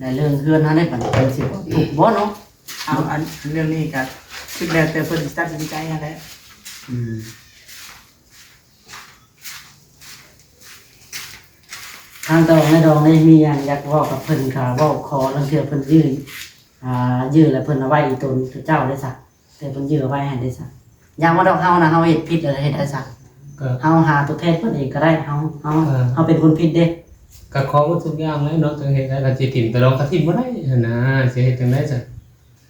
ໃນເລື່ອງເຮືອນຫັ້ນເດ້ ບັດນີ້ເພິ່ນຊິບໍ່ທຸກບໍ່ເນາະ? ເອົາ ອັນເລື່ອງນີ້ກໍສຸດແລ້ວແຕ່ເພິ່ນຊິຕັດສິນໃຈຫັ້ນແຫຼະ. ອືມ ທາງຕາດອງນາຍດອງນີ້ມີຫຍັງຢາກເວົ້າກັບເພິ່ນ ກໍເວົ້າຂໍ ລາງເທື່ອເພິ່ນຢື້ ອ່າ ຢື້ແລ້ວເພິ່ນເອົາໄວ້ອີ່ຕົນເຈົ້າເດ້ຊະ. ແຕ່ເພິ່ນຢື້ໄວ້ໃຫ້ໄດ້ຊະ. ຢ່າວ່າດອກເຮົານະ ເຮົາເຮັດຜິດແລ້ວເຮັດໄດ້ຊະ. ກໍເຮົາຫາຕົວແທນເພິ່ນເອງກໍໄດ້. ເຮົາ ເຮົາ ເອີ ເຮົາເປັນຄົນຜິດເດ້. ກໍຂໍໝົດທຸກຢ່າງແຫຼະເນາະ ຈັ່ງເຮັດໄດ້. ຄັນຊິຖິ້ມຕະດອງກໍຖິ້ມບໍ່ໄດ້ຫັ້ນນະ ຊິເຮັດຈັ່ງໃດຊະ?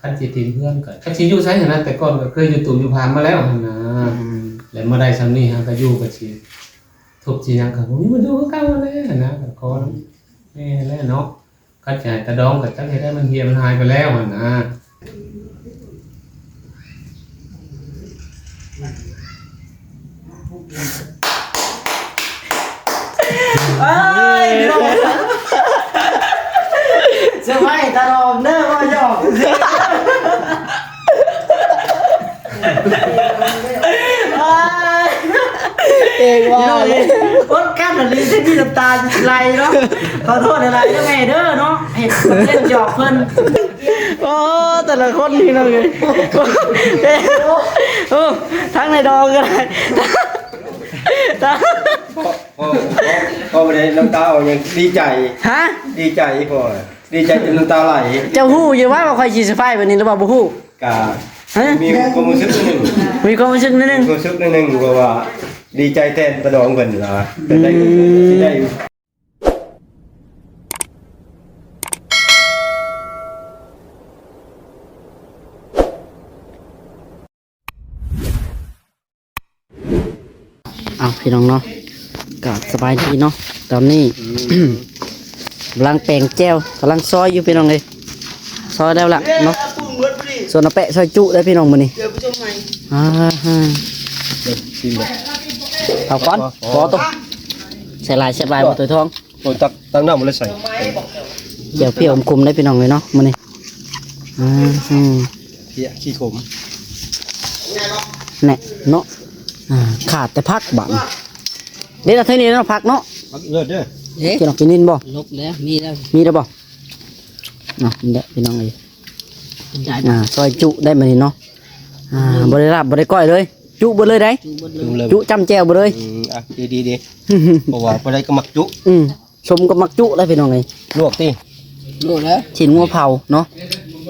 ຄັນຊິຖິ້ມເຮືອນກໍ ຈັກຊິຢູ່ໃສຫັ້ນນະ. ແຕ່ກ່ອນກໍເຄີຍຢູ່ຕູຢູ່ຜານມາແລ້ວຫັ້ນນະ. ອືມ ແລ້ວມາໄດ້ຊ່ຳນີ້ ຫາກໍຢູ່ກໍຊິທຸບຊິຫຍັງກໍບໍ່ມີ ມັນຢູ່ຄືເກົ່າຫັ້ນແຫຼະຫັ້ນນະ. ກໍຂໍນຳແມ່ຫັ້ນແຫຼະເນາະ. ຄັນຊິໃຫ້ຕາດອງກໍຈັກເຮັດໃຫ້ມັນເຫຍມັນຫາຍໄປແລ້ວຫັ້ນນະ. ເອີຍ ພີ່ນ້ອງ ເຊີໄພຕາດອງເດີ ເວົ້າຫຍອກຊື່ໆ. ເອີຍ ເອງວ່າ ພີ່ນ້ອງເອີຍ ອົດກັ້ນອີ່ຫຼີ ຊິມີນ້ຳຕາຊິໄຫຼເນາະ. ຂໍໂທດຫຼາຍໆເດີແມ່ເດີເນາະ ເຮັດຄອນເທັນຫຍອກເພິ່ນ. ໂອ້ ແຕ່ລະຄົນ ພີ່ນ້ອງເອີຍ ໂອ້ ທັງໃນດອງກໍໄດ້ ພໍ່ ພໍ່ ພໍ່ບໍ່ໄດ້ນ້ຳຕາອອກຫຍັງ ດີໃຈ. ຮະ? ດີໃຈພໍ່ ດີໃຈຈົນນ້ຳຕາໄຫຼ. ເຈົ້າຮູ້ຢູ່ວ່າ ວ່າຂ້ອຍຊິເຊີໄພແບບນີ້ ຫຼືວ່າບໍ່ຮູ້? ກະ ຮະ? ມີຄວາມຮູ້ສຶກໜຶ່ງ ມີຄວາມຮູ້ສຶກໜຶ່ງ ມີຄວາມຮູ້ສຶກໜຶ່ງ ເພາະວ່າດີໃຈແທນຕາດອງເພິ່ນລະ ໄດ້ ອືມ ໄດ້ ເອົາ ພີ່ນ້ອງເນາະ ກໍສະບາຍດີເນາະ. ຕອນນີ້ ອືມ ກຳລັງແປງແຈ່ວ ກຳລັງຊອຍຢູ່ ພີ່ນ້ອງເອີຍ ຊອຍແລ້ວລະເນາະ. ສ່ວນອາແປະຊອຍຈຸໄດ້ ພີ່ນ້ອງ ມື້ນີ້. ອ່າຮະ ເອົາກ່ອນ ພໍ ພໍຕົວ ໃສ່ຫຼາຍແຊບຫຼາຍບໍ່ ຕົວທອງ. ໂອ້ຍ ຕັກ ຕັກນ້ຳມາແລ້ວໃສ່ ແຈ່ວເຜຍອມຂົມໄດ້ ພີ່ນ້ອງເອີຍເນາະ ມື້ນີ້. ອືມ ເຜຍຂີ້ຂົມ ແນ່ເນາະ. ອ່າ ຂາດແຕ່ຜັກບາດນີ້ ເດ້ລະ ເທື່ອນີ້ເນາະ ຜັກເນາະ ຜັກເລີດເດີ. ເອີ ກິນອອກກິນນິນບໍ່? ລົບແລ້ວ ມີແລ້ວ ມີແລ້ວບໍ່? ເນາະ ນີ້ແຫຼະ ພີ່ນ້ອງເອີຍ. ອ່າ ຊອຍຈຸໄດ້ມື້ນີ້ເນາະ. ອ່າ ບໍ່ໄດ້ລາບ ບໍ່ໄດ້ກ້ອຍເລີຍ ຈຸເບິດເລີຍໄດ໋ ຈຸເບິດເລີຍ ຈຸຈ້ຳແຈ່ວເບິດເລີຍ. ອືມ ອ່ະ ດີໆ ເພາະວ່າຜູ້ໃດກໍມັກຈຸ. ອືມ ສົມກັບມັກຈຸແຫຼະ ພີ່ນ້ອງເອີຍ. ລວກຕິ ລວກແລ້ວ ຊີ້ນງົວເຜົາເນາະ.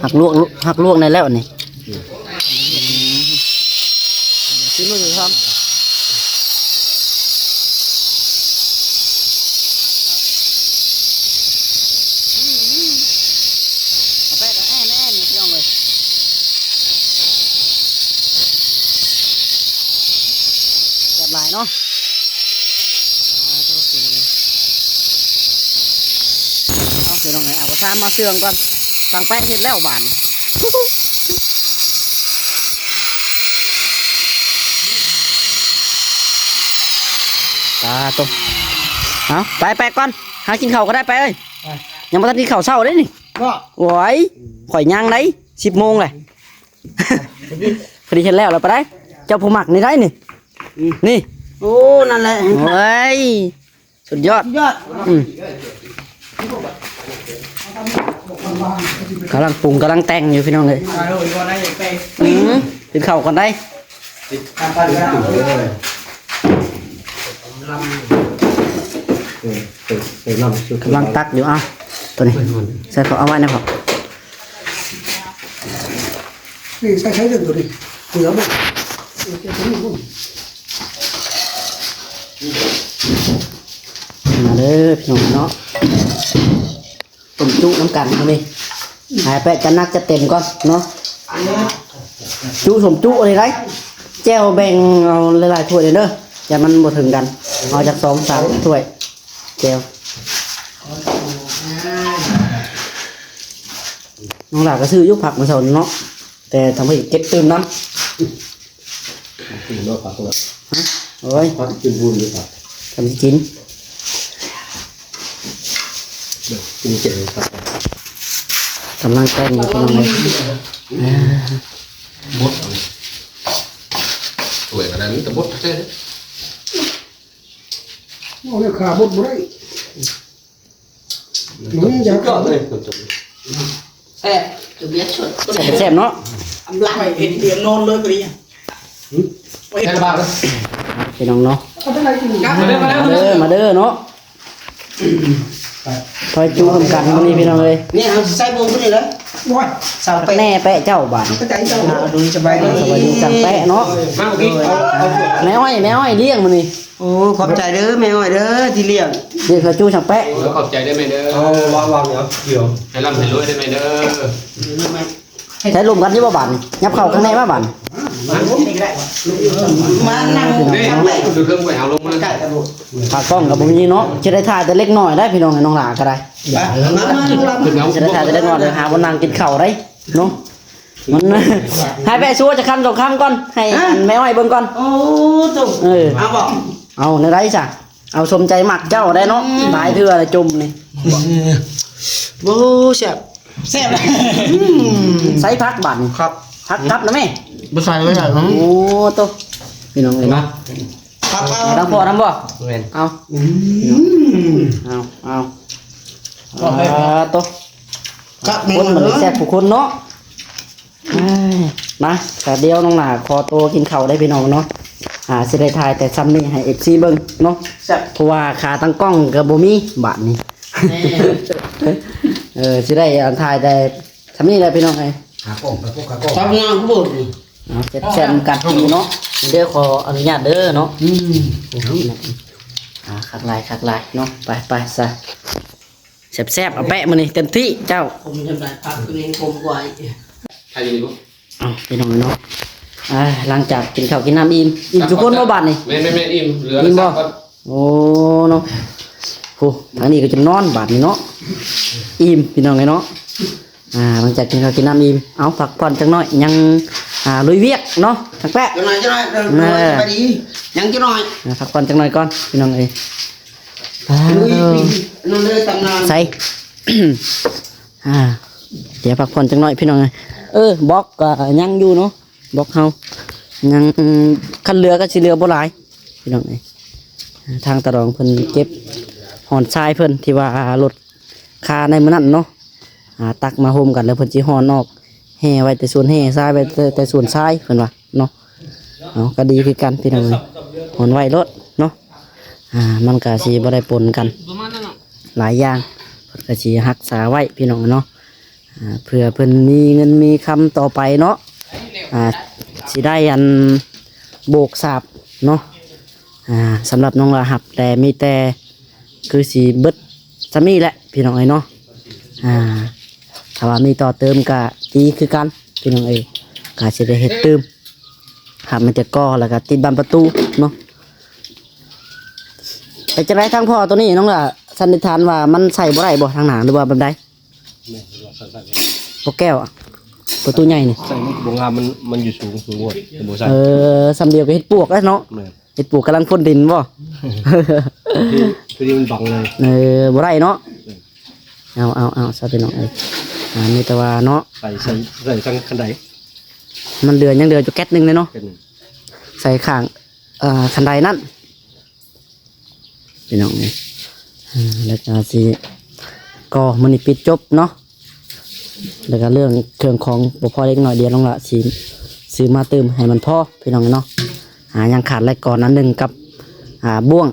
ຮັກລວກ ຮັກລວກແນ່ແລ້ວອັນນີ້. ແຊບຫຼາຍເນາະ. ເອົາ ພີ່ນ້ອງເອີຍ ເອົາກະທະມາເຊື່ອງກ່ອນ. ທາງແປ້ງເຮັດແລ້ວບາດນີ້ ຕາໂຕ. ເອົາ ໄປ ໄປກ່ອນ ຫາກິນເຂົ້າກໍໄດ້ ໄປເອີຍ. ຍັງບໍ່ທັນກິນເຂົ້າເຊົ້າເດ້ນີ້. ໂອ້ຍ ຂ້ອຍຍັງໄດ໋ ສິບໂມງແຫຼະ. ພໍດີເຮັດແລ້ວລະໄປໄດ້ ເຈົ້າຜູ້ມັກນີ້ໄດ້ນີ້. ອືມ ນີ້ ໂອ້ ນັ້ນແຫຼະ ໂອ້ຍ ສຸດຍອດ ສຸດຍອດ. ອືມ ກຳລັງປຸງກຳລັງແຕ່ງຢູ່ ພີ່ນ້ອງເອີຍ. ອືມ ກິນເຂົ້າກ່ອນໄດ໋. ກຳລັງຕັກຢູ່. ເອົາ ໂຕນີ້ໃສ່ເຂົ້າ ເອົາໄວ້ນະພໍ່. ນີ້ໃສ່ ໃສ່ເລື່ອງໂຕນີ້ ເກືອບໍ່? ເອີ ໃສ່ໂຕນີ້ບໍ່? ມາເດີ ພີ່ນ້ອງເນາະ ຕົ້ມຈຸນຳກັນມື້ນີ້. ໃຫ້ແປະຈັດໜັກຈັດເຕັມກ່ອນເນາະ ຈຸສົ້ມຈຸນີ້ໄດ໋. ແຈ່ວແບ່ງເອົາຫຼາຍໆຖ້ວຍເດີ ຢ່າມັນບໍ່ເຖິງກັນ ເອົາຈັກສອງສາມຖ້ວຍ. ແຈ່ວ ນ້ອງຫຼ້າກໍຊື້ຢູ່ຜັກມື້ເຊົ້ານີ້ເນາະ ແຕ່ທາງເພິ່ນເກັບຕື່ມນຳ. ກິນບໍ່ຜັກເນາະ? ຮະ? ໂອ້ຍ ຜັກກິນບຸນຢູ່ຜັກ ທຳກິນ ກິນເກັ່ງຄັກ. ກຳລັງແຕ່ງຢູ່ ພີ່ນ້ອງເອີຍ. ບົດເອົາ ຖ້ວຍກໍໄດ້ ມີແຕ່ບົດແທ້ໆ. ໂອ້ ແນວຂາບົດບໍ່ໄດ້. ອືມ ສຸດຍອດເລີຍ ແຊບ ຈະເບຍຊົດ ແຊບໆເນາະ ອຳລັງເຫັນເດຍນອນເລີຍບາດນີ້ ແຊບຫຼາຍ ພີ່ນ້ອງເນາະ ມາເດີ ມາເດີ ມາເດີເນາະ ຊອຍຈຸນຳກັນມື້ນີ້ພີ່ນ້ອງເອີຍ ນີ້ເຮົາຊິໃສ່ບົງຜູ້ນີ້ເລີຍ ໂອ້ຍ ສັ່ງແປະ ແນ່ແປະເຈົ້າບາດນີ້ ເຂົ້າໃຈເຈົ້າ ອ່າ ໂດຍ ສະບາຍດີ ສະບາຍດີ ສັ່ງແປະເນາະ ມາໂອເຄ ແມ່ອ້ອຍ ແມ່ອ້ອຍລ້ຽງມື້ນີ້ ໂອ້ ຂອບໃຈເດີແມ່ອ້ອຍເດີທີ່ລ້ຽງ ລ້ຽງຊອຍຈຸສັ່ງແປະ ໂອ້ ຂອບໃຈເດີແມ່ເດີ ເອົາວາງ ວາງເອົາ ດຽວ ໃຫ້ລ່ຳໃຫ້ລວຍເດີແມ່ເດີ ໃຊ້ລົມກັນຢູ່ບໍ່ບາດນີ້ ຫຍັບເຂົ້າຂ້າງໃນມາບາດນີ້ ມານັ່ງ ເດ້ ຢູ່ເທິງໄປເອົາລົງມາ ຂາກ້ອງກໍບໍ່ມີເນາະ ຊິໄດ້ຖ່າຍແຕ່ເລັກນ້ອຍໄດ໋ພີ່ນ້ອງ ນ້ອງຫຼ້າກໍໄດ້ ມາ ມາ ມາ ຊິໄດ້ຖ່າຍແຕ່ເລັກນ້ອຍ ເດີຫາບ່ອນນັ່ງກິນເຂົ້າໄດ໋ເນາະ ມັນ ໃຫ້ແປະຊູຈະຄຳສອງຄຳກ່ອນ ໃຫ້ ຮະ ອັນແມ່ອ້ອຍເບິ່ງກ່ອນ ໂອ້ ໂຕ ເອີ ເອົາບໍ່ ເອົາແນວໃດຊະ ເອົາສົມໃຈມັກເຈົ້າໄດ໋ເນາະ ອືມ ຫຼາຍເທື່ອລະຈົມນີ້ ໂອ້ ແຊບ ແຊບ ອືມ ໃສ່ຜັກບາດນີ້ ຄັບ ຜັກກັບນະແມ່ ບໍ່ໃສ່ ບໍ່ໃສ່ ອືມ ໂອ້ ໂຕ ພີ່ນ້ອງເອີຍເນາະ ຄັບ ເອົາ ໃຫ້ທັງພໍ່ນຳບໍ່ ແມ່ນ ເອົາ ອືມ ເອົາ ເອົາ ຄັບ ເອົາ ໂຕ ຄັບ ຄົນມັນແຊບຜູ້ຄົນເນາະ ເອີຍ ມາ ກະດຽວນ້ອງຫຼ້າຂໍໂຕກິນເຂົ້າໄດ້ພີ່ນ້ອງເນາະ ອ່າ ຊິໄດ້ຖ່າຍແຕ່ຊ່ຳນີ້ໃຫ້ເອັຟຊີເບິ່ງເນາະ ເພາະວ່າຂາຕັ້ງກ້ອງກໍບໍ່ມີບາດນີ້ ແມ່ ເອີ ຊິໄດ້ ອ່າ ຖ່າຍແຕ່ຊ່ຳນີ້ແຫຼະພີ່ນ້ອງເອີຍ ຂາກ້ອງ ຂາກ້ອງ ຂາກ້ອງ ເອົາແຊບໆກັນເນາະ ເດີ ຂໍອະນຸຍາດເດີເນາະ ອືມ ອ່າ ຄັກຫຼາຍ ຄັກຫຼາຍເນາະ ໄປ ໄປຊະ. ແຊບໆ ເອົາແປະມື້ນີ້ເຕັມທີ່ເຈົ້າ ຜົມຈຳໄດ້ ຜັກຕົວນີ້ຜົມກວ່າອີກ ຖ່າຍຢູ່ນີ້ບໍ່ ເອົາ ພີ່ນ້ອງເນາະ ອ່າ ຫຼັງຈາກກິນເຂົ້າກິນນ້ຳອີ່ມ ອີ່ມທຸກຄົນບໍ່ບາດນີ້ ແມ່ນໆໆ ອີ່ມ ເຫຼືອ ອີ່ມບໍ່ ສາມຄົນ ໂອ້ເນາະ ໂຫ ທາງນີ້ກໍຈະນອນບາດນີ້ເນາະ ອີ່ມພີ່ນ້ອງເອີຍເນາະ ອ່າ ຫຼັງຈາກກິນເຂົ້າກິນນ້ຳອີ່ມ ເອົາ ພັກຜ່ອນຈັກໜ້ອຍ ຍັງ ອ່າ ລຸຍວຽກເນາະ ທັງແປະ ຈັກໜ້ອຍ ຈັກໜ້ອຍ ເອີ ສະບາຍດີ ຍັງຈັກໜ້ອຍ ອ່າ ພັກຜ່ອນຈັກໜ້ອຍກ່ອນ ພີ່ນ້ອງເອີຍ ລຸຍ ນັ້ນເລີຍຕຳນານ ໃສ່ ອ່າ ດຽວພັກຜ່ອນຈັກໜ້ອຍພີ່ນ້ອງເອີຍ ເອີ ບລັອກກໍຍັງຢູ່ເນາະ ບລັອກເຮົາຍັງ ຄັນເຫຼືອກໍຊິເຫຼືອບໍ່ຫຼາຍພີ່ນ້ອງເອີຍ ທາງຕາດອງເພິ່ນເກັບຮ່ອນຊາຍເພິ່ນທີ່ວ່າລົດຄາໃນມື້ນັ້ນເນາະ ອ່າ ຕັກມາໂຮມກັນ ແລ້ວເພິ່ນຊິຮ່ອນອອກ ແຮ່ໄວ້ແຕ່ສວນແຮ່ ຊາຍໄວ້ແຕ່ ແຕ່ສວນຊາຍ ເພິ່ນວ່າເນາະ ເອົາ ກໍດີຄືກັນພີ່ນ້ອງເອີຍ ຮ່ອນໄວ້ໂລດເນາະ ອ່າ ມັນກໍຊິບໍ່ໄດ້ປົນກັນ ປະມານນັ້ນເນາະ ຫຼາຍຢ່າງ ເພິ່ນກໍຊິຮັກສາໄວ້ພີ່ນ້ອງເນາະ ອ່າ ເພື່ອເພິ່ນມີເງິນມີຄຳຕໍ່ໄປເນາະ ອ່າ ຊິໄດ້ອັນໂບກສາບເນາະ ອ່າ ສຳລັບນ້ອງຫຼ້າຮັບແຕ່ມີແຕ່ຄືຊິເບິດຊ່ຳນີ້ແຫຼະພີ່ນ້ອງເອີຍເນາະ ອ່າ ຖ້າວ່າມີຕໍ່ເຕີມກະດີຄືກັນພີ່ນ້ອງເອີຍ ກະຊິໄດ້ເຮັດຕື່ມ ຫາກມັນຈະກໍ່ ແລ້ວກະຕິດບານປະຕູເນາະ ເປັນຈັ່ງໃດທາງພໍ່ໂຕນີ້ນ້ອງຫຼ້າ ສັນນິຖານວ່າມັນໃສ່ບໍ່ໄດ້ບໍ່ທາງໜ້າ ຫຼືວ່າແບບໃດ? ແມ່ນ ບໍ່ແກ້ວອະ ປະຕູໃຫຍ່ນີ້ ໃສ່ມັນບໍ່ງາມ ມັນ ມັນຢູ່ສູງ ສູງໂພດ ບໍ່ໃສ່ ເອີ ຊ່ຳດຽວກໍເຮັດປວກແລ້ວເນາະ ແມ່ນ ເຮັດປວກກຳລັງພົ້ນດິນບໍ່ ຄື ຄືມັນບັງເລີຍ ເອີ ບໍ່ໄດ້ເນາະ ແມ່ນ ເອົາ ເອົາ ເອົາ ຊະພີ່ນ້ອງເອີຍ ອ່າ ມີແຕ່ວ່າເນາະ ໃສ່ ໃສ່ ໃສ່ທາງຄັນໄດ ມັນເຫຼືອ ຍັງເຫຼືອຢູ່ແກັດໜຶ່ງເລີຍເນາະ ແກັດໜຶ່ງ ໃສ່ຂ້າງ ເອີ ຄັນໄດນັ້ນ ພີ່ນ້ອງເອີຍ ເອີ ແລ້ວກໍຊິ ກໍມື້ນີ້ປິດຈົບເນາະ ແລ້ວກໍເລື່ອງເຄື່ອງຂອງບໍ່ພໍເລັກນ້ອຍ ດຽວນ້ອງຫຼ້າຊິຊື້ມາຕື່ມໃຫ້ມັນພໍ ພີ່ນ້ອງເນາະ ອ່າ ຍັງຂາດແລະກ່ອນອັນໜຶ່ງກັບ ອ່າ ບ່ວງ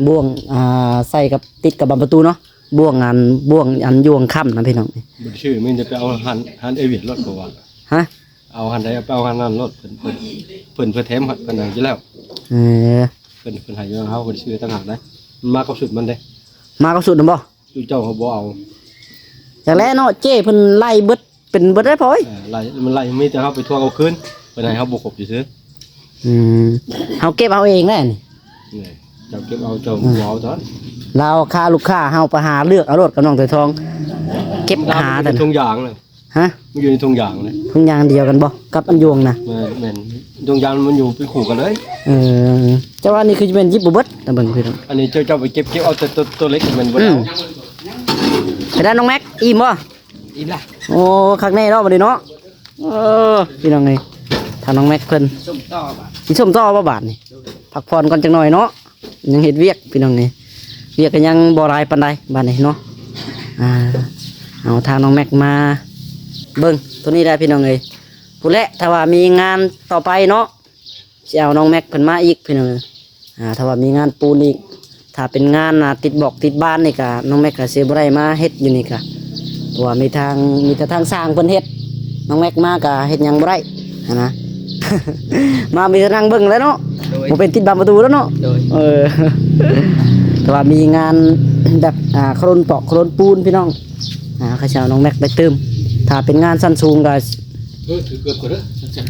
ບ່ວງ ອ່າ ໃສ່ກັບ ຕິດກັບບານປະຕູເນາະ ບ່ວງອັນ ບ່ວງອັນຢູ່ຂ້າງນະ ພີ່ນ້ອງ ບໍ່ໄດ້ຊື້ ມີແຕ່ໄປເອົາຮ້ານ ຮ້ານເອວຽດໂລດ ເພາະວ່າ ຮະ? ເອົາຫັ້ນໃດ ເອົາໄປເອົາຫັ້ນນັ້ນໂລດ ເພິ່ນ ເພິ່ນ ເພິ່ນ ເພິ່ນແຖມໃຫ້ປານນັ້ນຢູ່ແລ້ວ ເອີ ເພິ່ນ ເພິ່ນໃຫ້ຢູ່ນຳເຮົາ ເພິ່ນຊື້ຕ່າງຫາກໄດ໋ ມັນມາກັບຊຸດມັນເດ້ ມາກັບຊຸດນັ້ນບໍ່? ຊຸດເຈົ້າເຮົາບໍ່ເອົາ ຈັກແລ້ວເນາະ ເຈ້ເພິ່ນໄລ່ເບິດ ເປັນເບິດໄດ໋ພໍ່ເອີຍ ເອີ ໄລ່ ມັນໄລ່ ມີແຕ່ເຮົາໄປທວງເອົາຄືນ ເພິ່ນໃຫ້ເຮົາບໍ່ຄົບຊື່ໆ ອືມ ເຮົາເກັບເອົາເອງແຫຼະນີ້ ນີ້ ເຈົ້າເກັບເອົາ ເຈົ້າ ອືມ ບໍ່ເອົາຕອນ ລາວຄາລູກຄ້າ ເຮົາໄປຫາເລືອກເອົາໂລດກັບນ້ອງໄຕທອງ ເກັບຫາ ມັນຢູ່ໃນຖົງຢາງນະ ຮະ? ມັນຢູ່ໃນຖົງຢາງນະ ຖົງຢາງດຽວກັນບໍ່ ກັບອັນຢວງນະ? ແມ່ນ ແມ່ນ ຖົງຢາງມັນຢູ່ເປັນຄູ່ກັນເລີຍ ເອີ ເຈົ້າວ່ານີ້ຄືຈະແມ່ນຢິບບໍ່ເບິດ ນະເບິ່ງພີ່ນ້ອງ ອັນນີ້ເຈົ້າ ເຈົ້າໄປເກັບ ເກັບເອົາແຕ່ໂຕ ໂຕເລັກ ມັນບໍ່ໄດ້ເອົາ ອືມ ເປັນໃດນ້ອງແມັກ ອີ່ມບໍ່? ອີ່ມລະ ໂອ້ ຄັກແນ່ເນາະບັດນີ້ເນາະ ເອີ ພີ່ນ້ອງເອີຍ ທາງນ້ອງແມັກເພິ່ນ ຊິຊົມຕໍ່ບາດ ຊິຊົມຕໍ່ບໍ່ບາດນີ້? ພັກຜ່ອນກ່ອນຈັກໜ້ອຍເນາະ ຍັງເຮັດວຽກພີ່ນ້ອງເອີຍ ວຽກກໍຍັງບໍ່ຫຼາຍປານໃດບາດນີ້ເນາະ ອ່າ ເອົາທາງນ້ອງແມັກມາເບິ່ງໂຕນີ້ໄດ້ພີ່ນ້ອງເອີຍ. ພຸ້ນແຫຼະ ຖ້າວ່າມີງານຕໍ່ໄປເນາະ ຊິເອົານ້ອງແມັກເພິ່ນມາອີກພີ່ນ້ອງເອີຍ. ອ່າ ຖ້າວ່າມີງານປູນອີກ ຖ້າເປັນງານ ອ່າ ຕິດບອກຕິດບານນີ້ກະ ນ້ອງແມັກກະຊິບໍ່ໄດ້ມາເຮັດຢູ່ນີ້ກະ ເພາະວ່າມີທາງ ມີແຕ່ທາງຊ່າງເພິ່ນເຮັດ ນ້ອງແມັກມາກະເຮັດຫຍັງບໍ່ໄດ້ຫັ້ນນະ ມາມີແຕ່ນັ່ງເບິ່ງແຫຼະເນາະ. ໂດຍ ບໍ່ເປັນຕິດບານປະຕູແລ້ວເນາະ. ໂດຍ ເອີ ແຕ່ວ່າມີງານແບບ ອ່າ ໂຄລນຕອກໂຄລນປູນພີ່ນ້ອງ ອ່າ ເຂົາເຈົ້າ ນ້ອງແມັກໄປຕື່ມ. ຖ້າເປັນງານຊັ້ນສູງກະ ເອີ ຖືເກີບກ່ອນເດີ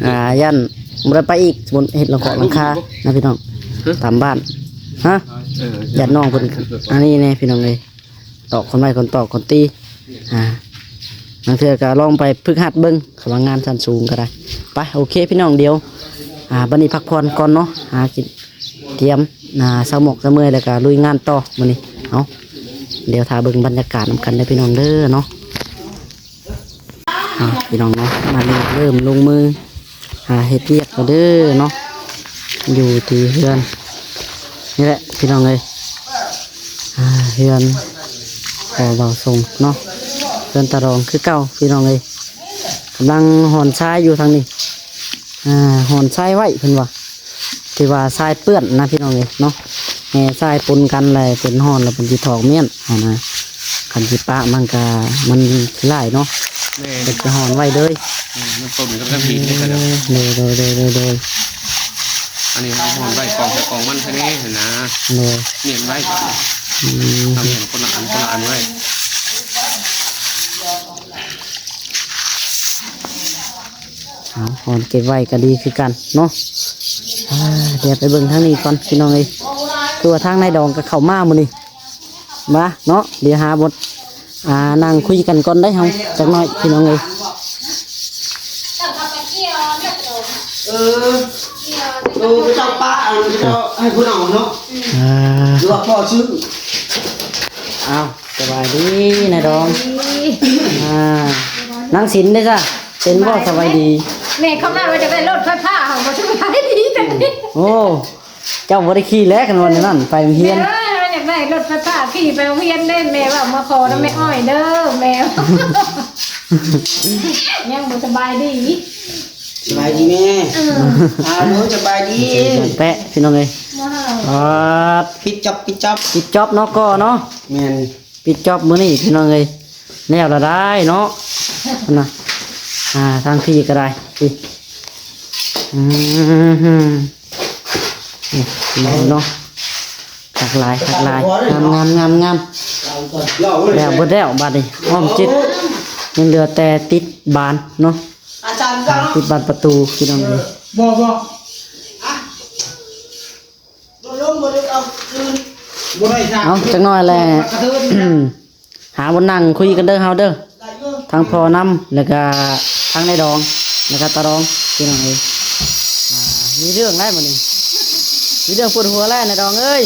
ອ່າ ຢ້ານບໍ່ໄດ້ໄປອີກ ສົມມຸດເຮັດຫຼັງຄາ ອ່າ ຫຼັງຄານະພີ່ນ້ອງ ຮະ ຕາມບ້ານ ຮະ ເອີ ຢ້ານນ້ອງເພິ່ນ ອັນນີ້ແດ່ພີ່ນ້ອງເອີຍ ຕອກຄົນໄມ້ຄົນຕອກຄົນຕີ. ອ່າ ບາງເທື່ອກໍລອງໄປຝຶກຫັດເບິ່ງ ຄຳວ່າງານຊັ້ນສູງກໍໄດ້. ໄປ ໂອເຄພີ່ນ້ອງ ດຽວ ອ່າ ບັດນີ້ພັກຜ່ອນກ່ອນເນາະ ຫາກິນ ຕຽມ ອ່າ ເຊົາໝອກເຊົາເມື່ອຍ ແລ້ວກໍລຸຍງານຕໍ່ມື້ນີ້. ເອົາ ດຽວຖ້າເບິ່ງບັນຍາກາດນຳກັນເດີພີ່ນ້ອງເດີເນາະ. ອ່າ ພີ່ນ້ອງເນາະ ມາເລີ່ມລົງມືຫາເຮັດວຽກແລ້ວເດີເນາະ ຢູ່ທີ່ເຮືອນນີ້ແຫຼະພີ່ນ້ອງເອີຍ. ອ່າ ເຮືອນພໍ່ບ່າວຊົງເນາະ ເຮືອນຕາດອງຄືເກົ່າພີ່ນ້ອງເອີຍ. ກຳລັງຮ່ອນຊາຍຢູ່ທາງນີ້ ອ່າ ຮ່ອນຊາຍໄວ້ເພິ່ນວ່າ ທີ່ວ່າຊາຍເປື້ອນນະພີ່ນ້ອງເອີຍເນາະ. ແຮ່ຊາຍປົນກັນແລ້ວເປັນຮ່ອນ ແລ້ວເພິ່ນຊິຖອກມ້ຽນຫັ້ນນະ. ຄັນຊິປະມັນກະ ມັນຂີ້ລ້າຍເນາະ. ແມ່ນ ເພິ່ນຊິຮ່ອນໄວ້ເລີຍ. ແມ່ນ ມັນຕົ້ນກັບທາງດິນນີ້ກະເດີ. ໂດຍ ໂດຍ ໂດຍ ໂດຍ ໂດຍ. ອັນນີ້ເຮົາຮ່ອນໄວ້ກອງໃສ່ກອງມັນຊະເດ້ຫັ້ນນະ. ໂດຍ ມ້ຽນໄວ້. ອືມ ເອົາມ້ຽນຄົນລະອັນ ຄົນລະອັນໄວ້. ເອົາ ຮ່ອນເກັບໄວ້ກໍດີຄືກັນເນາະ. ອ່າ ດຽວໄປເບິ່ງທາງນີ້ກ່ອນພີ່ນ້ອງເອີຍ ຄືວ່າທາງນາຍດອງກໍເຂົ້າມາມື້ນີ້ ມາເນາະ. ດຽວຫາບົດ ອ່າ ນັ່ງຄຸຍກັນກ່ອນໄດ໋ເຮົາ ຈັກໜ້ອຍພີ່ນ້ອງເອີຍ. ເອີ ໂຕເຈົ້າປະ ອັນເຈົ້າໃຫ້ຜູ້ເອົາເນາະ. ອ່າ ຫຼືວ່າພໍ່ຊື້. ອ້າວ ສະບາຍດີນາຍດອງ. ອ່າ ນາງສິນເດ້ຊະ ເປັນບໍ່? ສະບາຍດີ. ແມ່ຄຳນັ້ນວ່າຈະໄດ້ລົດໄຟຟ້າ ເຮົາບໍ່ສະບາຍດີຈັ່ງນີ້. ໂອ້ ເຈົ້າບໍ່ໄດ້ຂີ່ແລ້ວ ຄັນວ່າແນວນັ້ນ ໄປໂຮງຮຽນ. ແມ່ເອີຍ ຢາກໄດ້ລົດໄຟຟ້າຂີ່ໄປໂຮງຮຽນເດ້. ແມ່ວ່າມາຂໍນຳແມ່ອ້ອຍເດີ ແມ່ ຍັງບໍ່ສະບາຍດີ. ສະບາຍດີແມ່. ເອີ ອ່າ ໂດຍ ສະບາຍດີ. ແປະ ພີ່ນ້ອງເອີຍ. ອ່າ ປິດຈອບ ປິດຈອບ ປິດຈອບເນາະ ກໍເນາະ. ແມ່ນ ປິດຈອບມື້ນີ້ພີ່ນ້ອງເອີຍ. ແລ້ວລະໄດ້ເນາະ ນະ. ອ່າ ທາງພີ້ກໍໄດ້ ພີ້ ອືມ ນີ້ເນາະ ຄັກຫຼາຍ ຄັກຫຼາຍ ງາມໆໆໆ. ແລ້ວເບິດແລ້ວບາດນີ້ ອ້ອມຈິດ ຍັງເຫຼືອແຕ່ຕິດບານເນາະ. ອ່າ ຕິດບານປະຕູພີ່ນ້ອງເອີຍ. ບໍ່ ບໍ່ ເອົາ ຈັກໜ້ອຍແຫຼະ ຫາບ່ອນນັ່ງຄຸຍກັນເດີເຮົາເດີ ທັງພໍ່ນຳ ແລ້ວກະທັງນາຍດອງ ແລ້ວກະຕາດອງ ພີ່ນ້ອງເອີຍ. ອ່າ ມີເລື່ອງແລ້ວມື້ນີ້ ມີເລື່ອງປວດຫົວແລ້ວນາຍດອງເອີຍ.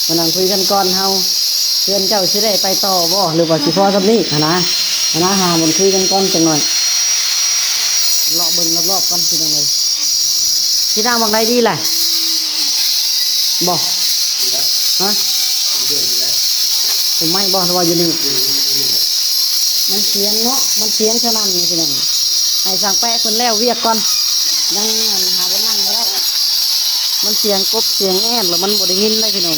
ມານັ່ງຄຸຍກັນກ່ອນເຮົາ ເຮືອນເຈົ້າຊິໄດ້ໄປຕໍ່ບໍ່ ຫຼືວ່າຊິພໍສ່ຳນີ້ຫັ້ນນະ. ຫັ້ນນະ ຫາບ່ອນຄຸຍກັນກ່ອນຈັກໜ້ອຍ ເລາະເບິ່ງລອບໆກ່ອນພີ່ນ້ອງເອີຍ. ຊິນັ່ງໝ່ອງໃດດີລະ ບໍ່ ຮະ ຕົ້ນໄມ້ບໍ່ ຫຼືວ່າຢູ່ນີ້? ມັນສຽງເນາະ ມັນສຽງສະໜັ່ນນີ້ພີ່ນ້ອງ. ໃຫ້ຊ່າງແປະເພິ່ນແລ້ວວຽກກ່ອນ ຍັງ ອັນ ຫາບ່ອນນັ່ງບໍ່ໄດ້ ມັນສຽງກົບສຽງແອນ ແລ້ວມັນບໍ່ໄດ້ຍິນໄດ໋ພີ່ນ້ອງ.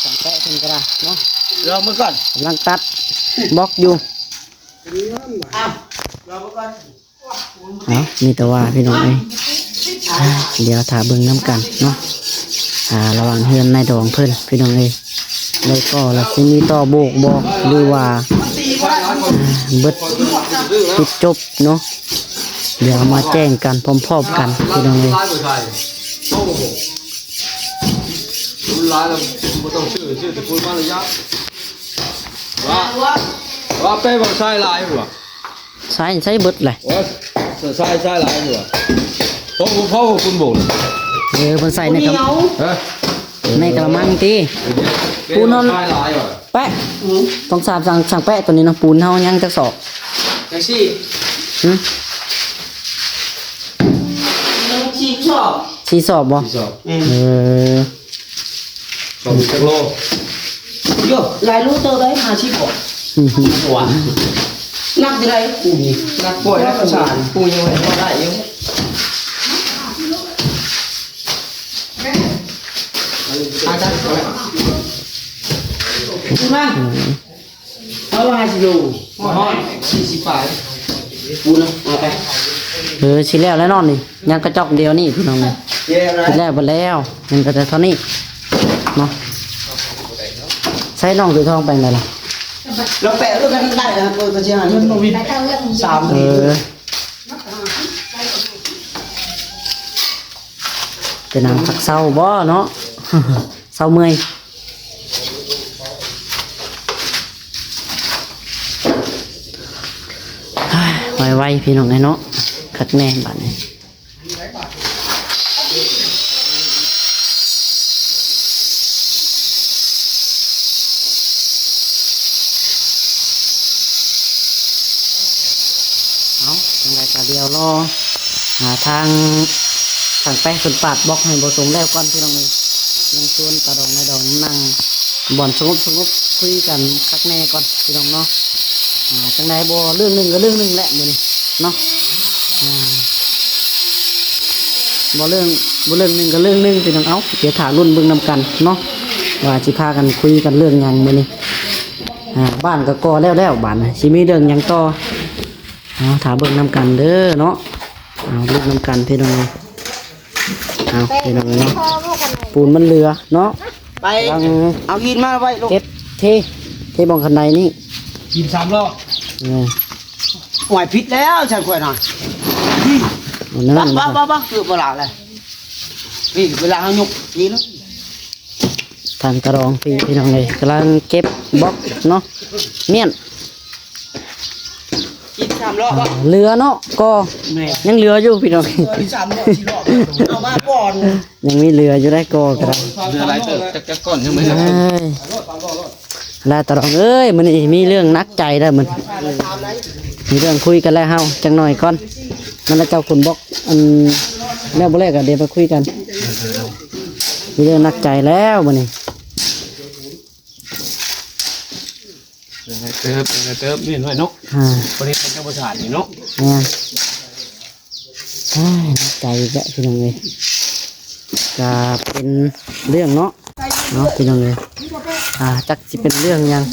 ຊ່າງແປະເພິ່ນກໍໄດ້ເນາະ ລອງເບິ່ງກ່ອນ ກຳລັງຕັດບລັອກຢູ່. ອ້າວ ລອງເບິ່ງກ່ອນ. ເອົາ ມີແຕ່ວ່າພີ່ນ້ອງເອີຍ ດຽວຖ້າເບິ່ງນຳກັນເນາະ. ອ່າ ລະຫວ່າງເຮືອນນາຍດອງເພິ່ນພີ່ນ້ອງເອີຍ ແລ້ວກໍລະຊິມີຕໍ່ໂບກບໍ່ ຫຼືວ່າ ອ່າ ເບິດ ປິດຈົບເນາະ. ດຽວມາແຈ້ງກັນພ້ອມໆກັນພີ່ນ້ອງເອີຍ. ຫຼາຍແລ້ວບໍ່ຕ້ອງຊື້ ຊື້ແຕ່ປູນມາລະຍະ ວ່າ ວ່າແປວ່າຊາຍຫຼາຍບໍ່? ຊາຍໃສ່ເບິດແຫຼະ. ໂອ້ຍ ຊາຍ ຊາຍຫຼາຍຢູ່ຫວາ? ເພາະ ເພາະວ່າປຸນໂບກ. ເອີ ເພິ່ນໃສ່ໃນກະ ຮະ? ໃນກະລະມັງຕິ. ເອີ ປູນນັ້ນ ຊາຍຫຼາຍຫວາ? ແປະ ອືມ ຕ້ອງສາມ ສັ່ງ ສັ່ງແປະໂຕນີ້ນະ. ປູນເຮົາຍັງຈັກສອບ? ຈັກສີ່ ຫຶ? ຍັງສີ່ສອບ. ສີ່ສອບບໍ່? ສີ່ສອບ. ແມ່ນ. ເອີ ສອບຈັກໂລ? ໂຢ ຫຼາຍໂລເຕີບໄດ໋ ຫ້າສິບ ບໍ່? ອືຮຶ ກວ່າ ໜັກຢູ່ໄດ໋ ປູນີ້ ໜັກ ປ່ອຍແລ້ວ ປະສານ ປູຍັງໄດ້ ພໍໄດ້ຢູ່ ອາຈານ ປູນະ. ເອົາ ຫ້າສິບໂລ ຮອດສີ່ສິບປາຍ ປູນະ ເອົາໄປ. ເອີ ຊິແລ້ວແລ້ວເນາະນີ້ ຍັງກະຈອກດຽວນີ້ພີ່ນ້ອງເອີຍ ຊິແລ້ວ ຊິແລ້ວເບິດແລ້ວ ຍັງກະແຕ່ເທົ່ານີ້ເນາະ. ໃຊ້ນ້ອງຖືທອງໄປໃດລະ? ລາວແປະເລີຍກັນໄດ້ນະ ເປີດກະຊິໃຫ້ມັນບໍ່ວິດ ສາມ ເອີ ເປັນຫຍັງ ພັກເຊົາບໍ່ເນາະ? ເຊົາເມື່ອຍ. ໄວໆ ພີ່ນ້ອງເອີຍເນາະ ຄັກແນ່ບາດນີ້. ເອົາ ຈັ່ງໃດກະດຽວລໍ ຫາທາງ ທາງແປະເພິ່ນປາດບລັອກໃຫ້ບໍ່ສົງແລ້ວກ່ອນພີ່ນ້ອງເອີຍ. ຍັງຊວນຕາດອງນາຍດອງນັ່ງບ່ອນສະຫງົບໆ ຄຸຍກັນຄັກແນ່ກ່ອນພີ່ນ້ອງເນາະ. ອ່າ ຈັ່ງໃດບໍ່ເລື່ອງໜຶ່ງກະເລື່ອງໜຶ່ງແຫຼະມື້ນີ້ເນາະ. ອ່າ ບໍ່ເລື່ອງ ບໍ່ເລື່ອງໜຶ່ງກະເລື່ອງໜຶ່ງພີ່ນ້ອງ. ເອົາ ດຽວຖ້າລຸ້ນເບິ່ງນຳກັນເນາະ ວ່າຊິພາກັນຄຸຍກັນເລື່ອງຫຍັງມື້ນີ້. ອ່າ ບ້ານກະກໍ່ແລ້ວແລ້ວ ບາດນີ້ຊິມີເລື່ອງຫຍັງຕໍ່? ເອົາ ຖ້າເບິ່ງນຳກັນເດີເນາະ. ເອົາ ລຸ້ນນຳກັນພີ່ນ້ອງເອີຍ. ເອົາ ພີ່ນ້ອງເອີຍເນາະ ປູນມັນເຫຼືອເນາະ ໄປ ກຳລັງ ເອົາຫີນມາໄວ້ລູກ ເກັບເທ ເທບ່ອງຄັນໄດນີ້ ຫີນສາມລໍ້ ເອີ ໂອ້ຍ ຜິດແລ້ວ ຊັ້ນຂ້ອຍນະ ນີ້ ບັກ ບັກ ບັກ ເກືອບບໍ່ຫຼາຍແລ້ວ ນີ້ ເວລາເຮົາຍົກນີ້ເນາະ. ທາງຕາດອງພີ່ ພີ່ນ້ອງເອີຍ ກຳລັງເກັບບລັອກເນາະ ມ້ຽນ ອີກສາມລໍ້ບໍ່? ເຫຼືອເນາະ ກໍ ແມ່ນ ຍັງເຫຼືອຢູ່ພີ່ນ້ອງ ເອີ ສາມລໍ້ສີ່ລໍ້ ເອົາມາກ່ອນ ຍັງມີເຫຼືອຢູ່ໄດ໋ ກໍກະໄດ້ ເຫຼືອຫຼາຍເຕີບ ຈັກ ຈັກກ້ອນຍັງບໍ່ໄດ້ ເອີຍ ລາຕາດອງເອີຍ ມື້ນີ້ມີເລື່ອງໜັກໃຈແລ້ວມື້ນີ້ ມີເລື່ອງຄຸຍກັນແລ້ວເຮົາ ຈັກໜ້ອຍກ່ອນ ນັ້ນລະເຈົ້າຂົນບລັອກ ອັນ ແລ້ວບໍ່ແລ້ວກະດຽວໄປຄຸຍກັນ ມີເລື່ອງໜັກໃຈແລ້ວມື້ນີ້. ເຕີບ ເຕີບ ແມ່ນໄວ້ເນາະ ອ່າ ບໍ່ໄດ້ເປັນເຈົ້າປະສານນີ້ເນາະ ແມ່ນ ໂອ້ຍ ໜັກໃຈອີກແລ້ວພີ່ນ້ອງເອີຍ ກະເປັນເລື່ອງເນາະ ເນາະພີ່ນ້ອງເອີຍ ອ່າ ຈັກຊິເປັນເລື່ອງຫຍັງ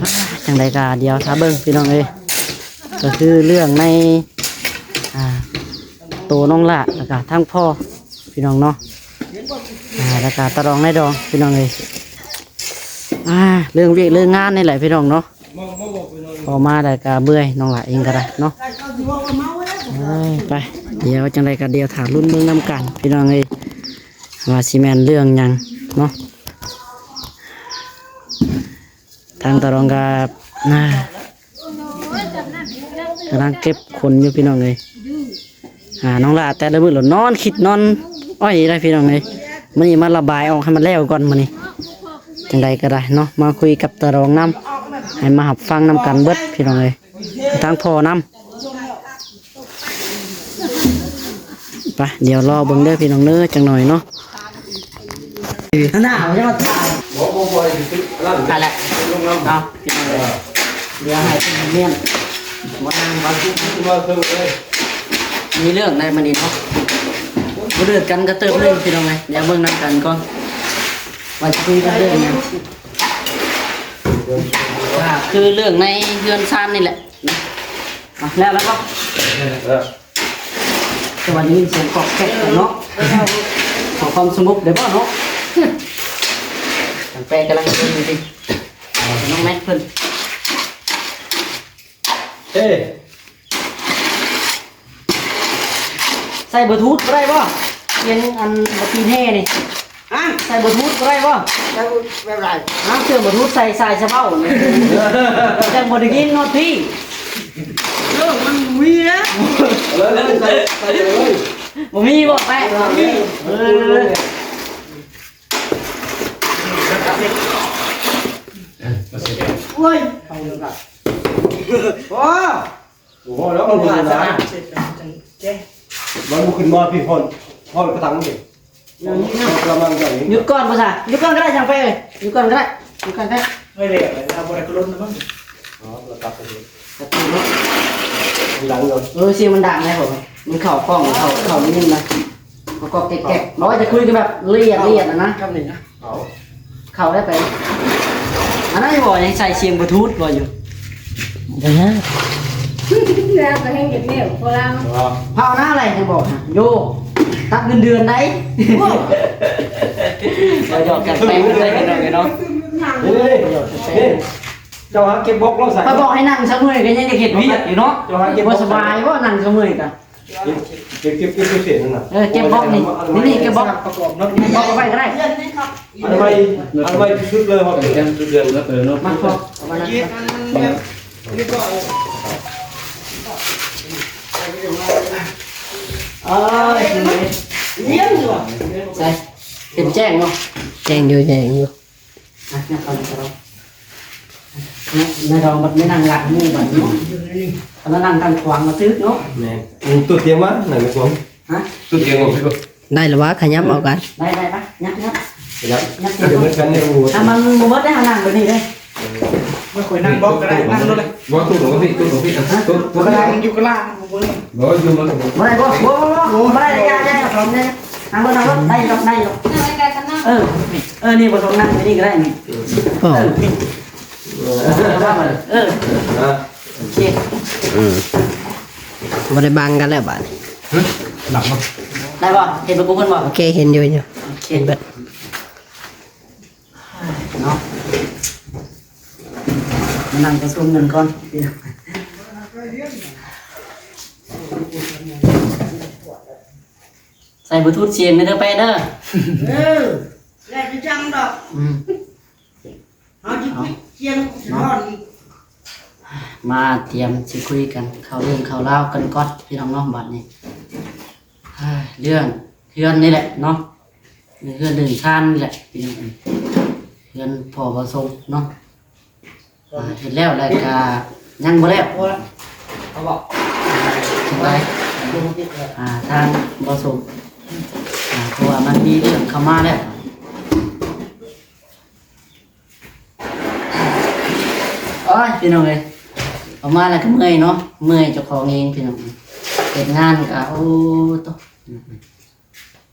ອ່າ ຈັ່ງໃດກະດຽວຖ້າເບິ່ງພີ່ນ້ອງເອີຍ ກະຄືເລື່ອງໃນ ອ່າ ໂຕນ້ອງຫຼ້າ ແລ້ວກະທັງພໍ່ ພີ່ນ້ອງເນາະ ອ່າ ແລ້ວກະຕາດອງນາຍດອງ ພີ່ນ້ອງເອີຍ ອ່າ ເລື່ອງວຽກເລື່ອງງານນີ້ແຫຼະ ພີ່ນ້ອງເນາະ ພໍມາແລ້ວກະເມື່ອຍ ນ້ອງຫຼ້າເອງກະໄດ້ເນາະ ເອີ ໄປ ດຽວຈັ່ງໃດກະດຽວຖ້າລຸ້ນເບິ່ງນຳກັນ ພີ່ນ້ອງເອີຍ ວ່າຊິແມ່ນເລື່ອງຫຍັງເນາະ ທາງຕາດອງກະ ອ່າ ກຳລັງເກັບຂົນຢູ່ພີ່ນ້ອງເອີຍ ອ່າ ນ້ອງຫຼ້າແຕ່ລະມື້ລະນອນຄິດນອນອ້ອຍໄດ໋ພີ່ນ້ອງເອີຍ ມື້ນີ້ມາລະບາຍອອກໃຫ້ມັນແລ້ວກ່ອນມື້ນີ້ ຈັ່ງໃດກະໄດ້ເນາະ ມາຄຸຍກັບຕາດອງນຳ ໃຫ້ມາຮັບຟັງນຳກັນເບິດພີ່ນ້ອງເອີຍ ທັງພໍ່ນຳ ໄປ ດຽວລໍເບິ່ງເດີພີ່ນ້ອງເດີ ຈັກໜ້ອຍເນາະ ໜ້າ ບໍ່ຢາກມາຖ່າຍ ບໍ່ ບໍ່ ບໍ່ ໄປແລ້ວ ເອົາ ພີ່ນ້ອງເອີຍ ດຽວໃຫ້ເພິ່ນມ້ຽນ ມານັ່ງ ມາກິນ ມາເພິ່ນເລີຍ ມີເລື່ອງໃດມື້ນີ້ເນາະ ບໍ່ເດືອດກັນກະເຕີບໜຶ່ງພີ່ນ້ອງເອີຍ ດຽວເບິ່ງນຳກັນກ່ອນ ວ່າຊິຄຸຍກັນເລື່ອງຫຍັງ ກະຄືເລື່ອງໃນເຮືອນຊານນີ້ແຫຼະ ອ່ະ ແລ້ວ ແລ້ວບໍ່? ແລ້ວ ແຕ່ວ່າໄດ້ຍິນສຽງກອກແກກເນາະ ຂໍຄວາມສະຫງົບໄດ້ບໍ່ເນາະ? ທາງແປະກຳລັງເບິ່ງຢູ່ຕິ ນ້ອງແມັກເພິ່ນ ເອີ ໃສ່ບລູທູດບໍ່ໄດ້ບໍ່? ສຽງອັນບັກຕີນແຫ່ນີ້ ຮະ? ໃສ່ບລູທູດບໍ່ໄດ້ບໍ່? ໃສ່ແບບໃດ? ຮະ? ເຊື່ອມບລູທູດໃສ່ສາຍສະເບົານີ້ ຈັ່ງບໍ່ໄດ້ຍິນຮອດພີ້ ເອີ ມັນມີແລ້ວ ເອີ ໃສ່ ໃສ່ເລີຍ ບໍ່ມີບໍ່ແປະ? ບໍ່ມີ ເອີ ໂອ້ຍ ໂອ້ ບໍ່ພໍແລ້ວ ມັນບໍ່ຂຶ້ນມາ ມັນບໍ່ຂຶ້ນມາພີ້ພຸ້ນ ເອົາກະຖັງນີ້ ເອົາກະລະມັງໃສ່ນີ້ ຢຸດກ່ອນບໍ່ຊະ ຢຸດກ່ອນກະໄດ້ ຊ່າງໄປເອີຍ ຢຸດກ່ອນກະໄດ້ ຢຸດກ່ອນກະໄດ້ ເອີຍ ແລ້ວ ເອົາບໍ່ໄດ້ກະລົ້ນນະມັງ ອໍ ລະຕັດໄປເລີຍ ເອີ ສຽງມັນດັງໄດ໋ ມັນເຂົ້າກ້ອງ ເຂົ້າ ເຂົ້າໄດ້ຍິນນະ ກອກໆແກກໆ ບໍ່ວ່າຈະຄຸຍກັນແບບລະອຽດ ລະອຽດນະ ເຂົ້າໄດ້ໄປ ອັນນັ້ນບໍ່ ຍັງໃສ່ສຽງບລູທູດບໍ່ຢູ່ ບໍ່ຍາກ ແລ້ວກໍແຮ່ງເຮັດແນວໂຄລາມ ພາວນາໄຫຼ ໃຫ້ບອກ ໂຢ ຕັດເງິນເດືອນໄດ໋ ໂອ້ ບໍ່ ຢອກກັນໄປເລີຍເນາະ ເນາະ ນີ້ ເຈົ້າຫາເກັບບລັອກລາວໃສ່ ຂ້ອຍບອກໃຫ້ນັ່ງຊະເມື່ອຍກໍຍັງຈະເຮັດວຽກຢູ່ເນາະ ເຈົ້າຫາເກັບ ບໍ່ສະບາຍບໍ່ນັ່ງຊະເມື່ອຍກະ ເກັບ ເກັບ ເກັບ ເກັບເສດນັ້ນນະ ເອີ ເກັບບລັອກນີ້ ນີ້ ນີ້ ເກັບບລັອກ ປະກອບເນາະ ເກັບບລັອກໄວ້ກໍໄດ້ ອັນໄວ້ ອັນໄວ້ທີ່ສຸດເລີຍ ເຮົາເກັບຈຸດເດືອນເນາະ ເອີເນາະ ມາ ເອົາມາ ເອີຍ ໃສ່ ເຫັນແຈ້ງບໍ່ ແຈ້ງຢູ່ ແຈ້ງຢູ່ ອ່ະ ນາຍດອງບັດໄປນັ່ງຫຼັງໝູ່ບັດເນາະ ຄັນນັ່ງທາງຂວາງກໍຖືກເນາະ ແມ່ນ ຕົວຕຽງມາ ນັ່ງຂວາງ ຮະ ຕົວຕຽງມາ ໄດ້ລະວະ ຂະຫຍັບເອົາກັນ ໄດ້ ໄດ້ ໄປ ຫຍັບ ຫຍັບ ຂະຫຍັບ ຫຍັບ ດຽວມັນກັນແນວ ຖ້າມັນບໍ່ໝົດໄດ້ ນັ່ງແບບນີ້ເດ້ ເອີ ມາຂ້ອຍນັ່ງບລັອກກໍໄດ້ ນັ່ງໂລດເລີຍ ບໍ່ ຕຸດລົງໄປ ຕຸດລົງໄປ ຕຸດ ຕຸດ ນັ່ງຢູ່ກະລາງ ບໍ່ ຢູ່ມັນ ບໍ່ໄດ້ບໍ່ ບໍ່ ບໍ່ ບໍ່ ບໍ່ໄດ້ ຢ່າ ຢ່າ ຢ່າ ນັ່ງລົງ ນັ່ງລົງ ໄດ້ຢູ່ ໄດ້ຢູ່ ເອີ ເອີ ນີ້ບໍ່ຕ້ອງນັ່ງ ນີ້ກໍໄດ້ນີ້ ອໍ ເອີ ເອີ ເອີ ໂອເຄ ອືມ ບໍ່ໄດ້ບັງກັນແລ້ວບາດນີ້ ຮະ ຫຼັບບໍ່ ໄດ້ບໍ່ ເຫັນບໍ່ ກູເກີລບໍ່ ໂອເຄ ເຫັນຢູ່ ເຫັນຢູ່ ໂອເຄ ເຫັນເບິດ ເນາະ ມານັ່ງປະຊຸມກັນກ່ອນ ໃສ່ບລູທູດສຽງເດີແປະເດີ ເອີ ແລ້ວຈະຈັ່ງດອກ ອືມ ເຮົາຊິປິດສຽງສະທ້ອນອີກ ມາຕຽມຊິຄຸຍກັນ ເຂົ້າເລື່ອງເຂົ້າລາວກັນກ່ອນ ພີ່ນ້ອງເນາະ ບາດນີ້ ເລື່ອງເຮືອນນີ້ແຫຼະເນາະ ເລື່ອງເຮືອນເລື່ອງຊານນີ້ແຫຼະ ພີ່ນ້ອງເອີຍ ເຮືອນພໍ່ບ່າວສົງເນາະ ອ່າ ເຮັດແລ້ວ ແລ້ວກະຍັງບໍ່ແລ້ວ ເອົາບໍ່ ຈັ່ງໃດ ອ່າ ທາງບ່າວສົງ ອ່າ ເພາະວ່າມັນມີເລື່ອງເຂົ້າມາແລ້ວ ໂອ້ຍ ພີ່ນ້ອງເອີຍ ເຂົ້າມາແລ້ວກໍເມື່ອຍເນາະ ເມື່ອຍເຈົ້າຂອງເອງ ພີ່ນ້ອງເອີຍ ເຮັດງານກໍ ໂອ້ ໂຕ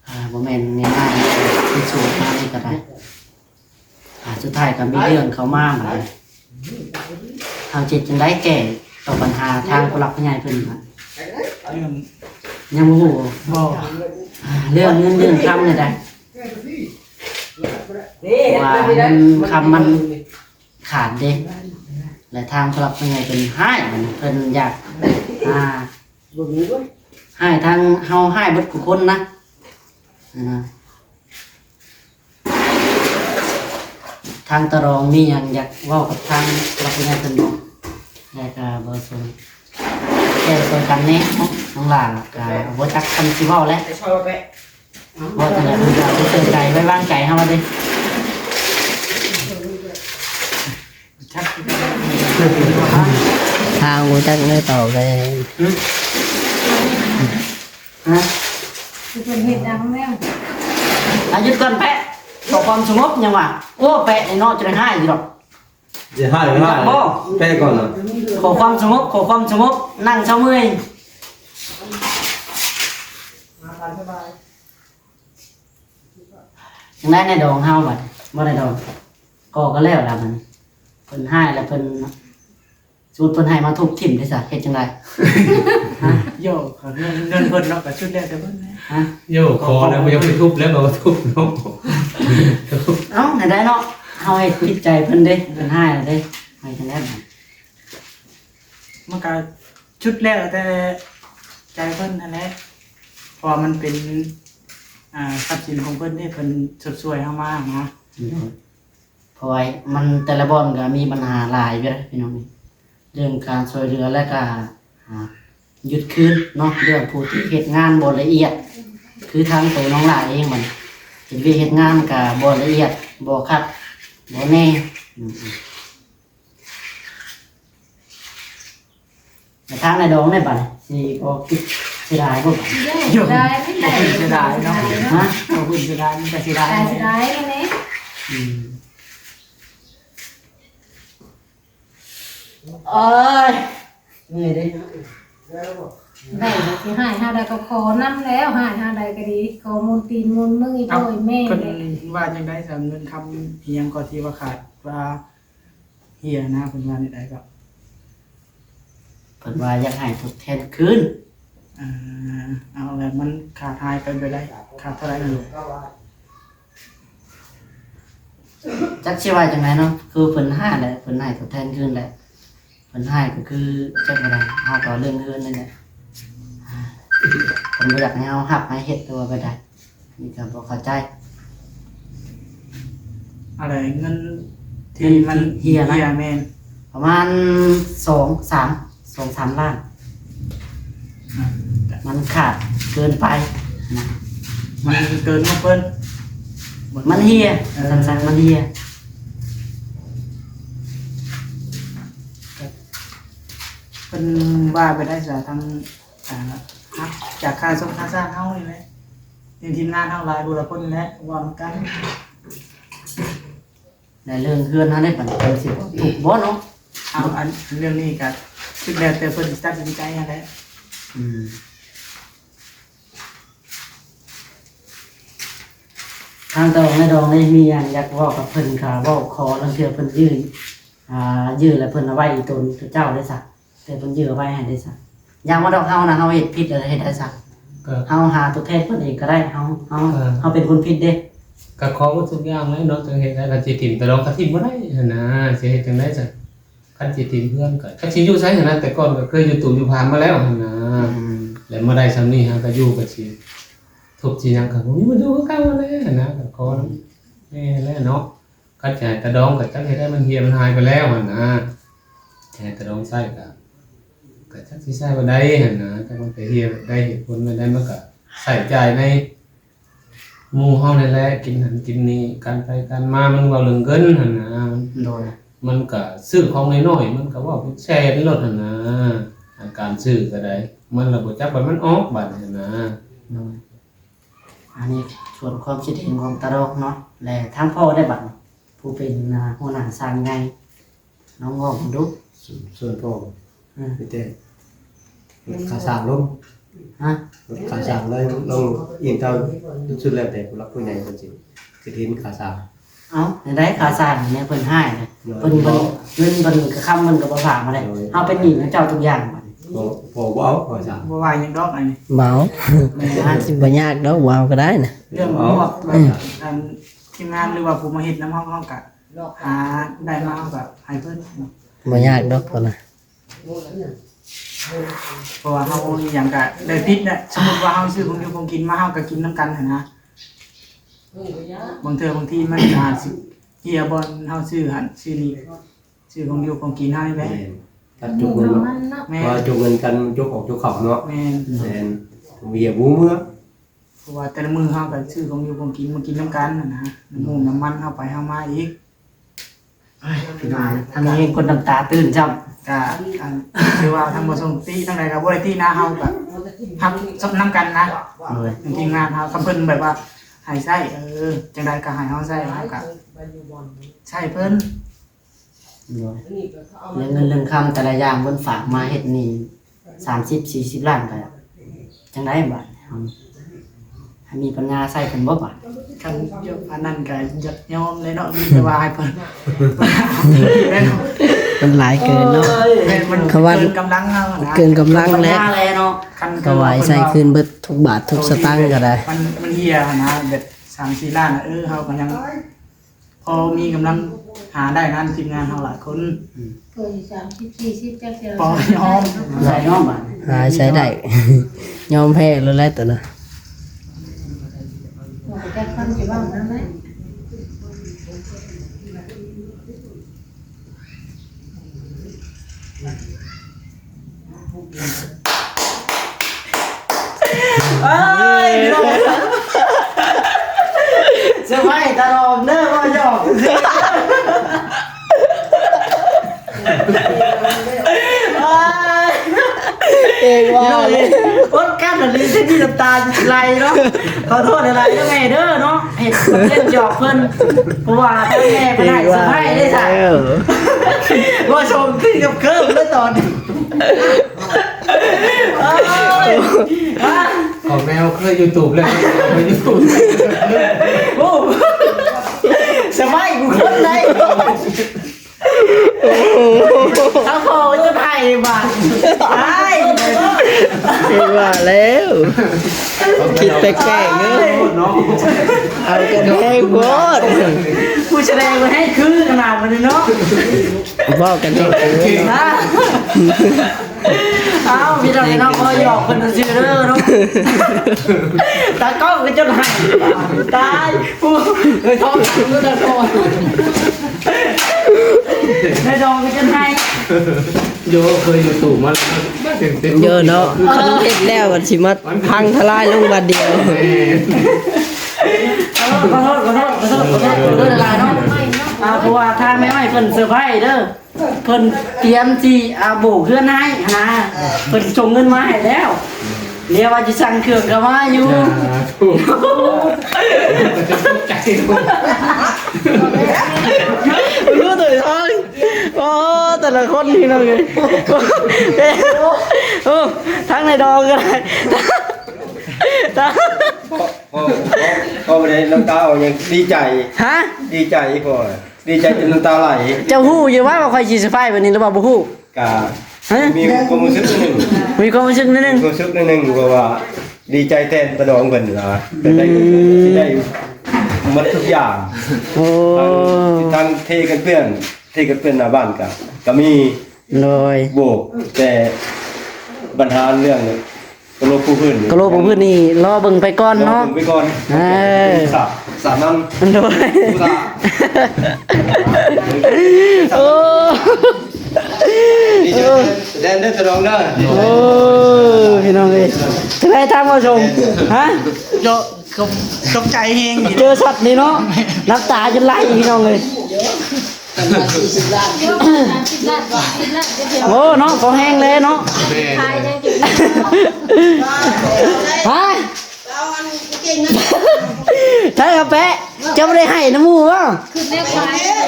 ອ່າ ບໍ່ແມ່ນງ່າຍໆ ທີ່ສູ້ມານີ້ກໍໄດ້ ອ່າ ສຸດທ້າຍກໍມີເລື່ອງເຂົ້າມາ ບາດນີ້ເຮົາຈະເຮັດຈັ່ງໃດແກ້ຕໍ່ບັນຫາທາງຜູ້ຫຼັກຜູ້ໃຫຍ່ເພິ່ນ ຍັງບໍ່ຮູ້ ບໍ່ ອ່າ ເລື່ອງເງິນເລື່ອງຄຳນີ້ໄດ໋ ວ່າເງິນຄຳມັນຂາດເດ້ ແລະ ທາງຜູ້ຫຼັກຜູ້ໃຫຍ່ເພິ່ນຮ້າຍ ເພິ່ນຢາກ ອ່າ ໃຫ້ທາງເຮົາຮ້າຍເບິດທຸກຄົນນະ ນະ ທາງຕະຫຼອງມີຫຍັງຢາກເວົ້າກັບທາງຜູ້ຫຼັກຜູ້ໃຫຍ່ເພິ່ນບໍ່ ແລະກະບໍ່ສົນ ແຕ່ຊ່ວຍກັນແດ່ເນາະ ນ້ອງຫຼ້າກະບໍ່ຈັກຄຳຊິເວົ້າແຫຼະ ເວົ້າຈັ່ງໃດເພິ່ນກະບໍ່ເຊື່ອໃຈ ໄວ້ວາງໃຈເຮົາວ່າຕິ ທາງບໍ່ຈັກແນວຕອບເລີຍ ຮະ ຊິເປັນເຮັດຫຍັງແລ້ວ ອ່ະ ຢຸດກ່ອນແປະ ຂໍຄວາມສະຫງົບຫຍັງວະ ໂອ້ ແປະນີ້ເນາະ ຈະໄດ້ຮ້າຍຢູ່ດອກ ຢ່າຮ້າຍ ຢ່າຮ້າຍ ບໍ່ ແປະກ່ອນນະ ຂໍຄວາມສະຫງົບ ຂໍຄວາມສະຫງົບ ນັ່ງເຊົາເມື່ອຍ ຈັ່ງໃດນາຍດອງເຮົາບັດ ບໍ່ໄດ້ດອງ ກໍ ກໍແລ້ວລະມັນ ເພິ່ນຮ້າຍລະເພິ່ນ ສົມມຸດເພິ່ນໃຫ້ມາທຸບຖິ້ມເດ້ຊະ ເຮັດຈັ່ງໃດ ໂຍ ເງິນ ເງິນເພິ່ນເນາະ ກໍສຸດແລ້ວແຕ່ເພິ່ນ ຮະ ໂຍ ຂໍແລ້ວບໍ່ຢາກໄປທຸບແລ້ວ ກໍວ່າທຸບເນາະ ເອົ້າ ແນວໃດເນາະ ເຮົາເຮັດຜິດໃຈເພິ່ນເດ້ ເພິ່ນຮ້າຍເດ້ ເຮັດຈັ່ງໃດ ມັນກໍສຸດແລ້ວແຕ່ໃຈເພິ່ນຫັ້ນແຫຼະ ເພາະວ່າມັນເປັນ ອ່າ ຊັບສິນຂອງເພິ່ນເດ້ ເພິ່ນຊົດຊ່ວຍເຮົາມານະ ໂດຍ ເພາະວ່າມັນແຕ່ລະບ່ອນກໍມີບັນຫາຫຼາຍຢູ່ເດ້ພີ່ນ້ອງ ເລື່ອງການຊ່ວຍເຫຼືອ ແລະກໍ ອ່າ ຍຶດຄືນເນາະ ເລື່ອງຜູ້ທີ່ເຮັດງານບໍ່ລະອຽດ ຄືທາງໂຕນ້ອງຫຼ້າເອງມັນ ເຮັດວຽກເຮັດງານກໍບໍ່ລະອຽດ ບໍ່ຄັກ ບໍ່ແນ່ ອືມ ແລະທາງນາຍດອງເດ້ບັດນີ້ ຊິກໍຄິດ ເສຍດາຍບໍ່? ເສຍດາຍ ເສຍດາຍເນາະ. ຮະ? ບໍ່ເພິ່ນເສຍດາຍ ມັນກໍເສຍດາຍ ເສຍດາຍແຫຼະ. ອືມ. ໂອ້ຍ ເມື່ອຍເດ້. ໄດ້ຊິໃຫ້ເຮົາໃດກໍຂໍນຳແລ້ວ ໃຫ້ເຮົາໃດກໍດີ ຂໍມູນຕີນມູນມື ເອົາ ໂດຍແມ່ ເພິ່ນ ແມ່ ວ່າຈັ່ງໃດຊະ? ເງິນຄຳອີ່ຫຍັງກໍທີ່ວ່າຂາດວ່າເຮຍນະ ເພິ່ນວ່າແນວໃດກໍ? ເພິ່ນວ່າຢາກໃຫ້ທົດແທນຄືນ. ເອີ ເອົາ ແລ້ວມັນຂາດຫາຍໄປແບບໃດ? ຂາດເທົ່າໃດ? ຈັກຊິວ່າຈັ່ງໃດເນາະ ຄືເພິ່ນໃຫ້ແຫຼະ ເພິ່ນໃຫ້ທົດແທນຄືນແຫຼະ ເພິ່ນໃຫ້ກໍຄືຈັກບໍ່ໄດ້ ເຮົາກໍເລື່ອງເຮືອນນີ້ແຫຼະ ເພິ່ນບໍ່ຢາກໃຫ້ເຮົາຮັບໃຫ້ເຮັດ ຫຼືວ່າແບບໃດ ນີ້ກໍບໍ່ເຂົ້າໃຈ. ອັນໃດ ເງິນທີ່ມັນເຮຍນະ? ເຮຍ ແມ່ນ ປະມານສອງສາມ ສອງສາມລ້ານ. ອ່າ ມັນຂາດເກີນໄປນະ ມັນເກີນງົບເພິ່ນ ມັນເຮຍ ເອີ ຊັ້ນໆ ມັນເຮຍ. ເພິ່ນວ່າໄປໄດ້ສາທາງ ອ່າ ຈາກຄ່າຊົງຄ່າຊາກເຮົານີ້ແຫຼະ ທີມງານເຮົາຫຼາຍຜູ້ລະຄົນແຫຼະ ເວົ້ານຳກັນ. ແລະເລື່ອງເຮືອນເຮົານີ້ ບັດນີ້ເພິ່ນຊິບໍ່ທຸກບໍ່ເນາະ? ເອົາ ອັນ ເລື່ອງນີ້ກໍສຸດແລ້ວແຕ່ເພິ່ນຊິຕັດສິນໃຈຫັ້ນແຫຼະ. ອືມ ທາງຕາດອງນາຍດອງນີ້ມີຫຍັງຢາກເວົ້າກັບເພິ່ນ ກໍເວົ້າຂໍ ລາງເທື່ອເພິ່ນຍື່ນ ອ່າ ຍື່ນແລ້ວເພິ່ນເອົາໄວ້ອີ່ຕົນເຈົ້າເດ້ຊະ. ແຕ່ເພິ່ນຢື້ອໄວ້ໃຫ້ໄດ້ຊະ ຢ່າງວ່າດອກເຮົານະ ເຮົາເຮັດຜິດແລ້ວເຮັດໄດ້ຊະ ກໍເຮົາຫາຕົວແທນເພິ່ນເອງກໍໄດ້ ເຮົາ ເຮົາ ກໍເຮົາເປັນຄົນຜິດເດ້ ກໍຂໍໝົດທຸກຢ່າງແຫຼະເນາະ ຈັ່ງເຮັດໄດ້ ຄັນຊິຖິ້ມຕາດອງກໍຖິ້ມບໍ່ໄດ້ຫັ້ນນະ ຊິເຮັດຈັ່ງໃດຊະ ຄັນຊິຖິ້ມເພື່ອນກໍ ຈັກຊິຢູ່ໃສຫັ້ນນະ ແຕ່ກ່ອນກໍເຄີຍຢູ່ຕູຢູ່ຜາມາແລ້ວຫັ້ນນະ ອືມ ແລ້ວມາໄດ້ຊ່ຳນີ້ຫາກໍຢູ່ກໍຊິທຸບຊິຫຍັງກໍບໍ່ມີ ຢູ່ຄືເກົ່າຫັ້ນແຫຼະຫັ້ນນະ ກໍຂໍນຳແມ່ຫັ້ນແຫຼະເນາະ. ຄັນຊິໃຫ້ຕາດອງກໍຈັກເຮັດໃຫ້ມັນເຮຍມັນຫາຍໄປແລ້ວຫັ້ນນະ ຊິໃຫ້ຕາດອງໃຊ້ກໍ ກໍຈັກຊິໃຊ້ແບບໃດຫັ້ນນະ ຈັກມັນໄປເຮຍແບບໃດ ເຫດຜົນແບບໃດ ມັນກໍໃຊ້ຈ່າຍໃນໝູ່ເຮົານີ້ແຫຼະ ກິນຫັ້ນກິນນີ້ ການໄປການມາ ມັນເວົ້າເລື່ອງເງິນຫັ້ນນະ ໂດຍ ມັນກໍຊື້ຂອງນ້ອຍໆ ມັນກໍເວົ້າເປັນແສນໂລດຫັ້ນນະ ການຊື້ກໍໄດ້ ມັນລະບໍ່ຈັກວ່າມັນອອກບາດນີ້ຫັ້ນນະ ໂດຍ. ອັນນີ້ສ່ວນຄວາມຄິດເຫັນຂອງຕາດອກເນາະ ແລະ ທາງພໍ່ໄດ້ບັດນີ້ ຜູ້ເປັນ ອ່າ ຫົວໜ້າຊ່າງໃຫຍ່ ລອງເວົ້າເບິ່ງດູ. ສ່ວນ ສ່ວນພໍ່ ອືມ ມີແຕ່ລົດຄ່າສ້າງລົງ ຮະ? ລົດຄ່າສ້າງເລີຍ ລອງອີງຕາມ ສຸດແລ້ວແຕ່ຜູ້ຫຼັກຜູ້ໃຫຍ່ເພິ່ນຊິຄິດເຫັນຄ່າສ້າງ. ເອົ້າ ແນວໃດຄ່າສ້າງນີ້ເພິ່ນໃຫ້ນະ ໂດຍ ເພິ່ນ ເພິ່ນ ເງິນເພິ່ນກະຄຳເພິ່ນກໍບໍ່ຝາກມາໄດ້ ໂດຍ ເຮົາເປັນໜີ້ເຂົາເຈົ້າທຸກຢ່າງບັດນີ້ ບໍ່ ບໍ່ ບໍ່ເອົາຄ່າສ້າງ ບໍ່ວ່າຫຍັງດອກອັນນີ້ ບໍ່ເອົາ ແມ່ນ ຊິບໍ່ຍາກດອກ ບໍ່ເອົາກໍໄດ້ນະ ເລື່ອງ ບໍ່ເອົາ ພວກ ອືມ ອັນທີມງານ ຫຼືວ່າຜູ້ມາເຮັດນຳເຮົາ ເຮົາກະຫາໄດ້ມາ ເຮົາກະໃຫ້ເພິ່ນ ບໍ່ຍາກດອກເພິ່ນນະ ເພາະວ່າເຮົາອີ່ຫຍັງກະໄດ້ຕິດແຫຼະ ສົມມຸດວ່າເຮົາຊື້ຂອງຢູ່ຂອງກິນມາ ເຮົາກະກິນນຳກັນຫັ້ນນະ ບາງເທື່ອບາງທີມັນອາດຊິເຮຍບ່ອນເຮົາຊື້ຫັ້ນຊື້ນີ້ ຊື້ຂອງຢູ່ຂອງກິນເຮົານີ້ແຫຼະ ແມ່ນ ກັນຈົກເງິນເນາະ ແມ່ນ ວ່າຈົກເງິນກັນ ຈົກອອກຈົກເຂົ້າເນາະ ແມ່ນ ແມ່ນ ເຮົຍບໍ່ເມືອ ເພາະວ່າແຕ່ລະມື້ເຮົາກໍຊື້ຂອງຢູ່ຂອງກິນມາກິນນຳກັນຫັ້ນນະ ນ້ຳມູກນ້ຳມັນເຮົາໄປເຮົາມາອີກ ໂອ້ຍ ພີ່ນ້ອງ ທາງນີ້ຄົນນ້ຳຕາຕື່ນຊ້ຳ ກະ ອັນ ຖືວ່າທາງບໍ່ສົ່ງຕິທາງໃດກໍບໍ່ໄດ້ຕິນະ ເຮົາກໍຮັບຊອບນຳກັນນະ ໂດຍ ທາງທີມງານເຮົາ ຄັນເພິ່ນແບບວ່າໃຫ້ໃຊ້ ເອີ ຈັ່ງໃດກໍໃຫ້ເຮົາໃຊ້ ເຮົາກໍໃຊ້ເພິ່ນ ໂດຍ ເລື່ອງເງິນເລື່ອງຄຳແຕ່ລະຢ່າງເພິ່ນຝາກມາເຮັດໜີ້ສາມສິບສີ່ສິບລ້ານ ກໍຈັ່ງໃດບາດນີ້ ເຮົາ ໃຫ້ມີປັນຍາໃຊ້ເພິ່ນບໍ່ບາດ? ຄັນຢູ່ປານນັ້ນກໍຢາກຍອມແຫຼະເນາະ ມີແຕ່ວ່າໃຫ້ເພິ່ນ ມັນຫຼາຍເກີນເນາະ ໂອ້ຍ ແມ່ນ ມັນ ເກີນກຳລັງເຮົານະ ເກີນກຳລັງແຫຼະ ເນາະ ຄັນ ກໍໄວ້ໃຊ້ຄືນເບິດທຸກບາດທຸກສະຕາງກໍໄດ້ ມັນ ມັນເຮຍຫັ້ນນະ ແບບສາມສີ່ລ້ານ ເອີ ເຮົາກໍຍັງ ພໍມີກຳລັງຫາໄດ້ນັ້ນ ທີມງານເຮົາຫຼາຍຄົນ ອືມ ເກີນສາມສິບ ສີ່ສິບ ຈັກເທື່ອ ພໍຍອມ ໃຊ້ຍອມບາດ ຫາໃຊ້ໄດ້ ຍອມແພ້ໂລດແຫຼະຕົວນະ ບໍ່ຈັກຄຳຊິເວົ້ານຳໃດ ເອີຍ ພີ່ນ້ອງ ເຊີໄພຕະຫຼອງເດີ ເວົ້າຫຍອກຊື່ໆ ເອີຍ ເອງວ່າ ພີ່ນ້ອງເອີຍ ອົດກັ້ນ ຕອນນີ້ຊິມີນ້ຳຕາຊິໄຫຼເນາະ. ຂໍໂທດຫຼາຍໆເດີແມ່ເດີເນາະ ເຮັດຄອນເທັນຫຍອກເພິ່ນ ເພາະວ່າທາງແມ່ເພິ່ນໃຫ້ເຊີໄພຣສ໌ເດ້ຊະ. ບໍ່ສົມຄືນກັບເຄີບເລີຍຕອນນີ້. ໂອ້ຍ ອາ ຂອງແມວເຄີຍຢູທູບແລ້ວ ເຄີຍຢູທູບ. ໂອ້ ສະບາຍກູຄົນໃດ. ໂອ້ໂຫ ຖ້າພໍກໍຈະໄປບາດ ຕາຍ ຄືວ່າແລ້ວ ຄິດແປກໆເດີ ເອົາກັນແຮງໂພດ ຜູ້ສະແດງມັນໃຫ້ຄືຂະໜາດມັນເນາະ ເວົ້າກັນແຮງໂພດ. ອ້າວ ພີ່ນ້ອງເນາະ ພໍຫຍອກເພິ່ນຊື່ໆເດີເນາະ ຕາກ້ອງກໍຈົນໄຫ້ ຕາຍ ໂອ້ ເອີຍ ທ້ອງ ຕາກ້ອງ ນາຍດອງກໍຈົນໄຫ້ ໂຍ ເຄີຍຢູ່ຕູ້ມາແລ້ວ ເດີເນາະ ຄັນເຮັດແລ້ວມັນຊິມາພັງທະລາຍລົງບາດດຽວ. ເອີ ຂໍໂທດ ຂໍໂທດ ຂໍໂທດ ຂໍໂທດ ຂໍໂທດຫຼາຍໆເນາະ ອ່າ ເພາະວ່າທາງແມ່ອ້ອຍເພິ່ນເຊີໄພຣສ໌ເດີ ເພິ່ນຕຽມຊິ ອ່າ ໂບກເຮືອນໃຫ້ຫັ້ນນະ ເພິ່ນສົ່ງເງິນມາໃຫ້ແລ້ວ ດຽວວ່າຊິສັ່ງເຄື່ອງກໍມາຢູ່ ສາທຸ ໃຈ ໂອ້ ແຕ່ລະຄົນພີ່ນ້ອງເອີຍ ໂອ້ ທາງໃນດອງກໍໄດ້ ເພາະ ເພາະ ເພາະບໍ່ໄດ້ນ້ຳຕາອອກຫຍັງ ດີໃຈ ຮະ ດີໃຈ ເພາະ ດີໃຈຈົນນ້ຳຕາໄຫຼ. ເຈົ້າຮູ້ຢູ່ວ່າ ວ່າຂ້ອຍຊິເຊີໄພຣສ໌ບາດນີ້ ຫຼືວ່າບໍ່ຮູ້? ກະ ຮະ ມີຄວາມຮູ້ສຶກໜຶ່ງ ມີຄວາມຮູ້ສຶກໜຶ່ງ ມີຄວາມຮູ້ສຶກໜຶ່ງ ເພາະວ່າດີໃຈແທນຕາດອງເພິ່ນລະ ອືມ ໄດ້ ຊິໄດ້ໝົດທຸກຢ່າງ. ໂອ້ ທັງ ທັງເທກັນເປື້ອນ ເທກັນເປື້ອນໜ້າບ້ານກະ ກະມີ ໂດຍ ໂບກ ແຕ່ບັນຫາເລື່ອງ ກະໂຫຼບປູພື້ນ ກະໂຫຼບປູພື້ນນີ້ລໍເບິ່ງໄປກ່ອນເນາະ ລໍເບິ່ງໄປກ່ອນ ເອີ ສາ ສາມນຳ ໂດຍ ໂອ້ ດີໃຈແທນເດີຕາດອງເດີ ໂອ້ ພີ່ນ້ອງເອີຍ ຈະໄດ້ທາງມາຊົມ ຮະ ເຈາະ ຕົກ ຕົກໃຈແຮງ ເຈີຊັດນີ້ເນາະ ນ້ຳຕາຈົນໄຫຼພີ່ນ້ອງເອີຍ. ໂອ້ເນາະ ພໍແຮງແລ້ວເນາະ ຮະ ໃຊ່ເອົາແປະ ເຈົ້າບໍ່ໄດ້ໃຫ້ນຳໝູ່ບໍ່?